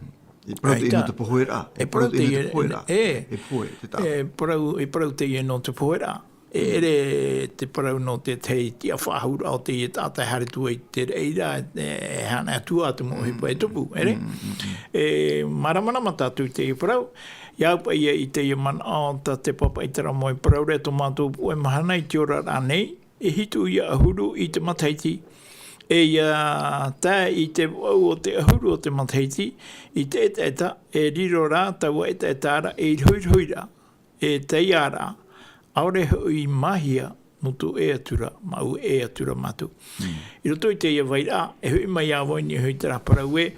E parau teie ʻAita. nō te poheraʻa. E E parau parau teie nō te teie, poheraʻa. e. E pohe te taʻata. E parau, e parau teie nō te poheraʻa. E Mm. ʻere te parau nō te tahi tiʻafaʻahouraʻa o teie taʻata e haere atu ai i te raʻi ra, e, e haʻana atu ā te mau ʻohipa e tupu, ʻere? Mm, mm, mm. E māramarama tātou i teie parau, ʻia au paʻi ia i teie manaʻo tā te pāpaʻi terā mau parau ra tō mātou puʻe mahana i te oraraʻa nei, e hitu ia ʻahuru i te matahiti, e ʻia tae i te vaʻu o te ʻahuru o te matahiti, i te ʻetaʻeta, e riro rā taua ʻetaʻeta ra ei rohirohiraʻa, e taiaraʻa, ʻaore hoʻi māhia, motu ʻē atu ra, maʻue ʻē atu ra mātou. Mm. I roto i teie vairaʻa, e hoʻi mai ā vau i niʻa hoʻi i terā parau ē,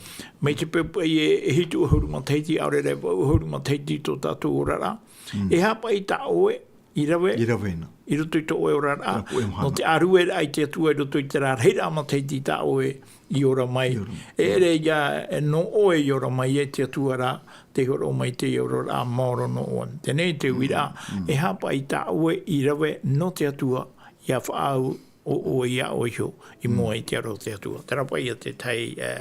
mai te peu paʻi ē, e hitu ʻahuru matahiti, ʻaore rā e vaʻu ʻahuru matahiti tō tātou oraraʻa. Mm. E aha paʻi tā ʻoe, i rave, I rave na. i roto i tō ʻoe oraraʻa, Nā puʻe mahana. nō te ʻārueraʻa i te Atua i roto i terā rahiraʻa matahiti tā ʻoe i ora mai. I ora mai. E ʻere ia, e nō ʻoe i ora mai e te Atua rā, tei hōroʻa mai teie oraraʻa maoro nō ʻoe. Teie nei te uiraʻa, Mm, mm. e aha paʻi tā ʻoe i rave nō te Atua, ʻia faʻaau ʻo ʻoe ia ʻoe iho, i Mm. mua i te aro o te Atua. Terā paʻi ia te tahi, e,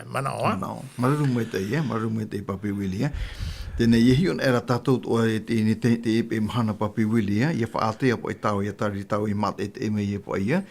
manaʻo, ā? Manaʻo. Māuruuru maitaʻi, e, māuruuru maitaʻi Papi Willie, e. Teie nei, e hiʻo ana ra tātou atoʻa i te, i te, te, te mahana Papi Willie, e. ʻIa faʻaātea paʻi tāua, ʻia tāriri tāua i mātaʻitaʻi mai e paʻi, e.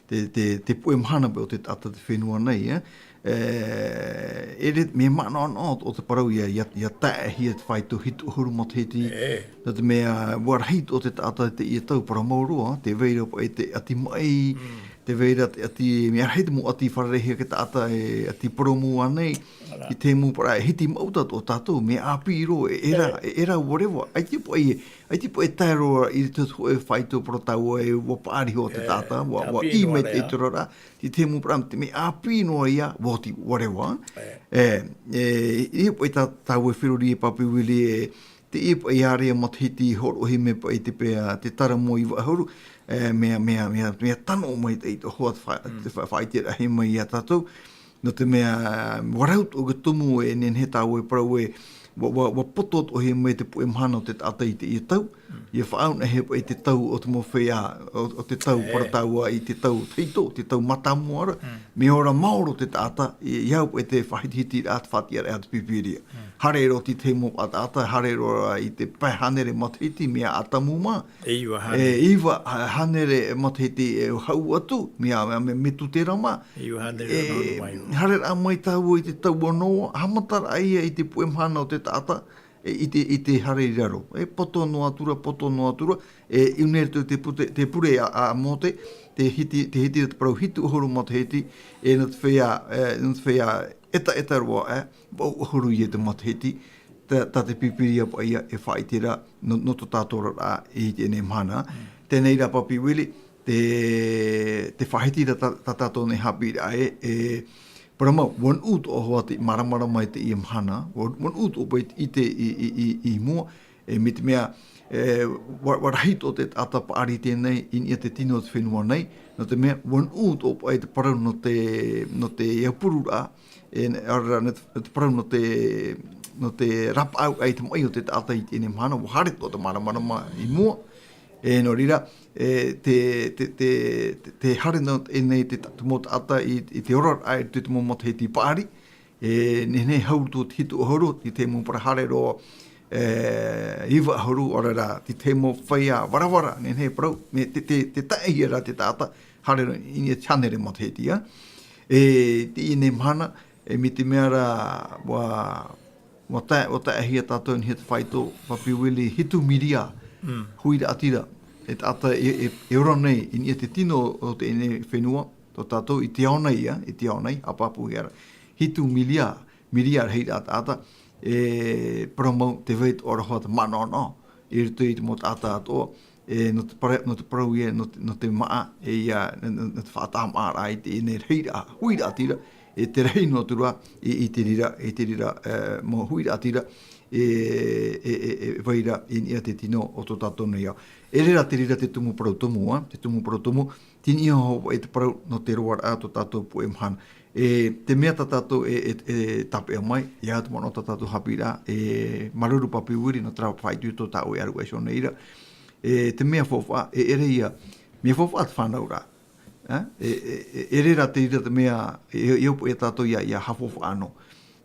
Te, te, te puʻe mahana paʻi o te taʻata te fenua nei, e. E, e re-, mea manaʻonaʻo o te parau ʻia, ʻia, ʻia taehia te faito hitu ʻahuru matahiti. E. Nō te mea, ʻua rahi atoʻa te taʻata i teie tau parau mau roa, tē vai ra paʻi te ʻati maʻi, Mm. tē vai ra te ʻati, mea rahi te mau ʻati fārereihia e te taʻata e ʻati purōmu ānei, Ara. i te mau parau, e hiti mau tātou, tātou, mea ʻāpī roa, e, e rā, e, e rā, whatever, ʻaita paʻi, ʻaita paʻi e tae roa i te hōʻē faito parau tāua e ʻua paʻari iho te E, taʻata, ʻua, ʻua ʻāpī ʻī noa mai ra te ia. ʻatura ra, i te mau parau, te mea ʻāpī noa ia, ʻua oti, whatever. E. E, e, i paʻi tā, tāua e feruri e Papi Willie, e, teie paʻi area matahiti hōroʻahia mai paʻi te pea, te tara mau iva ʻahuru, e, mea, mea, mea, mea tano maitaʻi te hoa te fa-, Mm. te fa-, faʻaʻiteraʻahia mai ia tātou. Nō te mea, ʻua rau atoʻa te tumu e nehenehe tāua e parau e, ʻua, ʻua, ʻua poto atoʻahia mai te puʻe mahana o te taʻata i teie tau. Mm. ʻIa faʻaau noa paʻi i te tau o te mau feiā, o, o te tau E. parau tāua i te tau tahito, te tau mātāmua ra. Mm. Mea ora maoro te taʻata, i, i au paʻi te faʻahitihitiraʻa, te faʻatiʻaraʻa a te Pīpīria. Mm. Haere roa te tahi mau taʻata, haere roa i te pae hānere matahiti, mea ʻĀtamu mā. E iva E, hānere. iva, ha-, hānere matahiti e hau atu, mea, mea, mea, Metutera mā. E iva hānere E, nō mai. haere rā mai tāua i te tau o Noa, haʻamataraʻa ia i te puʻe mahana o te taʻata, e, i te, i te haere i raro. E poto noa atu ra, poto noa atu ra, e, i ʻō nei te, te pute-, te pure a, a Mōte, te hiti, te hiti te parau hitu ʻahuru matahiti, e nō te feiā, e, nō te feiā ʻetaʻeta roa, e, vaʻu ʻahuru ia te matahiti, tā, tā te Pīpīria paʻi ia e faʻaʻite ra nō, nō tō tātou oraraʻa i teie mahana. Mm. Teie rā Papi Willie, te, te faʻahiti ra tā, tā tātou nei haʻapiʻiraʻa ē, e, parau mau, ʻua nuʻu atoʻa hoʻi te māramarama i teie mahana, ʻua, ʻua nuʻu atoʻa paʻi i te, i, i, i, i mua, e, mai te mea, e, ʻua, ʻua rahi atoʻa te taʻata paʻari teie nei, i niʻa i te tino o te fenua nei, nō te mea, ʻua nuʻu atoʻa paʻi te parau nō te, nō te aupururaʻa, e, ʻaore rā, nō te, nō te parau nō te, nō te rapaʻau i te maʻi o te taʻata i teie mahana, ʻua haere atoʻa te māramarama i mua, e, nō reira, e, te, te, te, te, te haere nō teie nei te ta-, te mau taʻata i, i te oraraʻa i roto i te mau matahiti paʻari, e, nehenehe hau atu te hitu ʻahuru, i te mau parau haere roa, e, iva ʻahuru, ʻaore rā, te tahi mau feiā varavara, nehenehe parau, me te, te, te taʻehia rā te taʻata, haere roa i niʻa i te hānere matahiti, ā. E, teie mahana, e, mai te mea rā, ʻua, ʻua tae, ʻua taehia tātou i niʻa i te faito, Papi Willie, hitu miria, Mm. huiraʻatira, e taʻata e, e, e ora nei, i niʻa i te tino o teie fenua, tō tātou i te ao nei, ā, i te ao nei, haʻapāpūhia ra. Hitu miria, miria rahiraʻa taʻata, e, parau mau te vai atoʻa ra hoʻi te manaʻonaʻo, i roto i te mau taʻata atoʻa, e, nō te parau, nō te parau ïa, nō te, nō te māʻa, e, ïa, nō, nō, nō te faʻatāmāʻaraʻa i teie nei rahiraʻa, huiraʻatira, e, te rahi noa atu ra, i, i te reira, i te reira, e, mau huiraʻatira, e, e, e, e vai ra i niʻa i te tino o tō tātou nei ao. E ʻere rā te reira te tumu parau tumu, ā, te tumu parau tumu, tei niʻa hoʻi te parau nō te roaraʻa tō tātou puʻe mahana. E, te mea tā tātou e, e, e tāpeʻa mai, e au te manaʻo tā tātou haʻapiʻiraʻa, e, māuruuru Papi Willie nō terā faito i tō tāʻoe ʻaruʻaisho nei ra. E, te mea faufaʻa, e, ʻere ïa, mea faufaʻa te fānauraʻa. Ā, e, e, e, e ʻere rā te reira te mea, e, e, e ʻōpuaʻi tātou ïa, ïa haʻafaufaʻa noa.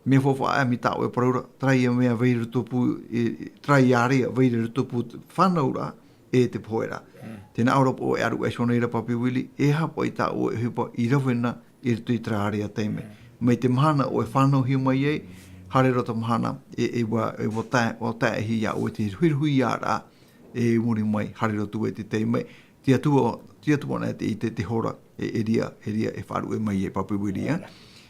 Mea faufaʻa mai tāʻoe parau ra, terā ïa mea vai roto pū, e, e, terā ïa area vai roto pū te fānauraʻa, e te pohe ra. Mm. Tē nā ʻō ra paʻi e ʻaruʻaisho nei ra Papi Willie, e aha paʻi tāʻoe ʻohipa i rave na i roto i terā area taime. Mm. Mai te mahana ʻoe fānauhia mai ai, haere roa te mahana, e, e ʻua, e ʻua tae, ʻua tae hia ʻoe te ruhiruhiaraʻa, e muri mai, haere roa atu i te taime. Te Atua, te Atua anaʻe tē ʻite te hora, e, e reira, e reira e faʻaruʻe mai e Papi Willie, ā.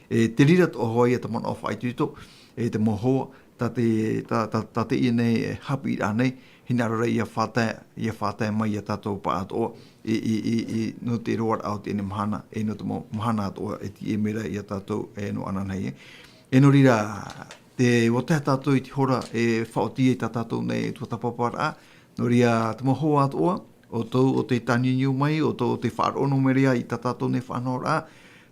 E, te reira atoʻa hoʻi ïa te manaʻo faʻaitoito, e te mau hoa, tā te, tā, tā, tā teie nei, e, haʻapiʻiraʻa nei, hinaʻaro ra ʻia faʻatae, ʻia faʻatae mai ia tātou pāʻatoʻa, i, i, i, i, nō te roaraʻa o teie mahana, e nō te mau mahana atoʻa, e tiʻa mai ra ia tātou, e nō ananahi, e. E nō reira, tē ʻua tae tātou i te hora, e faʻaoti ai tā tātou nei tuatāpaparaʻa, nō reira te mau hoa atoʻa, ʻoutou ʻo tē tāniuniu mai, ʻoutou ʻo tē faʻaroʻo nō mai ra i tā tātou nei faʻanahoraʻa,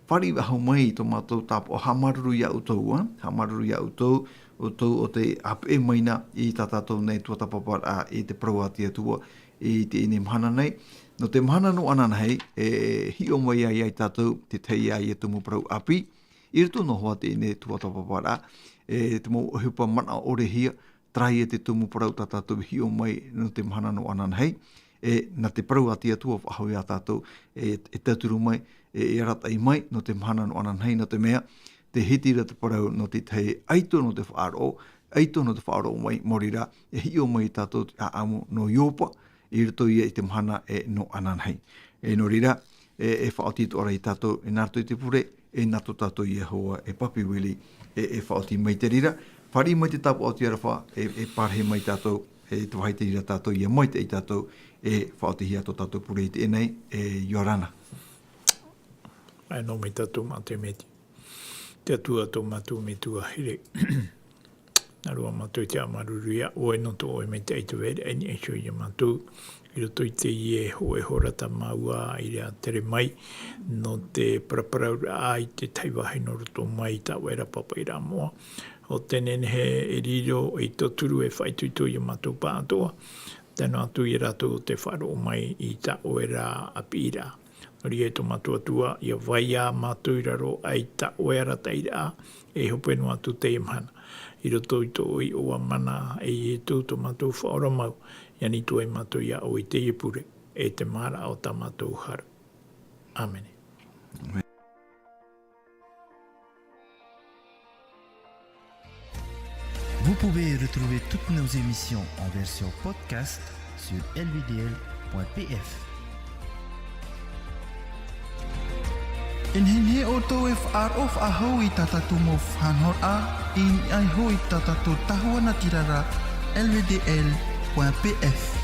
fāriʻi faʻahou mai i tō mātou tāpaʻo, haʻamāuruuru ia ʻoutou, ā, haʻamāuruuru ia ʻoutou, ʻoutou ʻo tē ʻāpeʻe mai na i tā tātou nei tuatāpaparaʻa i te parau a te Atua i teie mahana nei. Nō te mahana nō ananahi, e hiʻo mai ai ia tātou te tahi ïa tumu parau ʻāpī, i roto noa hoʻi i teie tuatāpaparaʻa, e te mau ʻohipa manaʻo ʻore hia, terā ïa te tumu parau tā tātou e hiʻo mai nō te mahana nō ananahi, e, nā te parau a te Atua faʻahou ia tātou, e, e tauturu mai, e, e arataʻi mai nō te mahana nō ananahi, nō te mea, tē hiti ra te parau nō te tahi ʻaito nō te faʻaroʻo, ʻaito nō te faʻaroʻo mai, maori rā, e hiʻo mai ia tātou te ʻāʻamu nō Iopa, i roto ïa i te mahana e nō ananahi. E nō reira, e, e faʻaoti atoʻa ra ia tātou, e nā roto i te pure, e nā tō tātou Iehova, e Papi Willie, e, e faʻaoti mai te reira. Fāriʻi mai te tāpaʻo o te aroha, e, e parahi mai tātou, e te vāhi te reira tātou, ʻia maitaʻi tātou, e faʻaotihia tō tātou pure i teie nei, e ʻia ora na. E nō mai tātou mā te Metua. Te Atua tō mātou Metua here. Nā roa mātou te haʻamāuruuru ia ʻoe nō tō ʻoe maitaʻi te vai ra i niʻa iho ia mātou. I roto i teie hōʻē hora tāmau ā i reira tere mai, nō te paraparauraʻa i te tahi vāhi nō roto mai i tā ʻoe ra pāpaʻiraʻa moʻa. ʻO tē nehenehe e riro, e tauturu, e faʻaitoito ia mātou pāʻatoʻa. Tae noa atu ia rātou ʻo tē faʻaroʻo mai i tā ʻoe ra ʻāpīraʻa. Nō reira e tō mātou Atua, ʻia vai ā mātou i raro aʻe i tā ʻoe arataʻiraʻa, e hope noa atu teie mahana. I roto i tō ʻoe iʻoa mana, e Ietu tō mātou Faʻaora mau, ʻia nītua ai mātou ia ʻoe i teie pure, e te māraʻa o tā mātou hara. ʻĀmene. Vous pouvez retrouver toutes nos émissions en version podcast sur L V D L point P F. E nehenehe ʻoutou e faʻaroʻo faʻahou i tā tātou mau faʻanahoraʻa, i niʻa iho i tā tātou tahua natirara, L V D L point P F.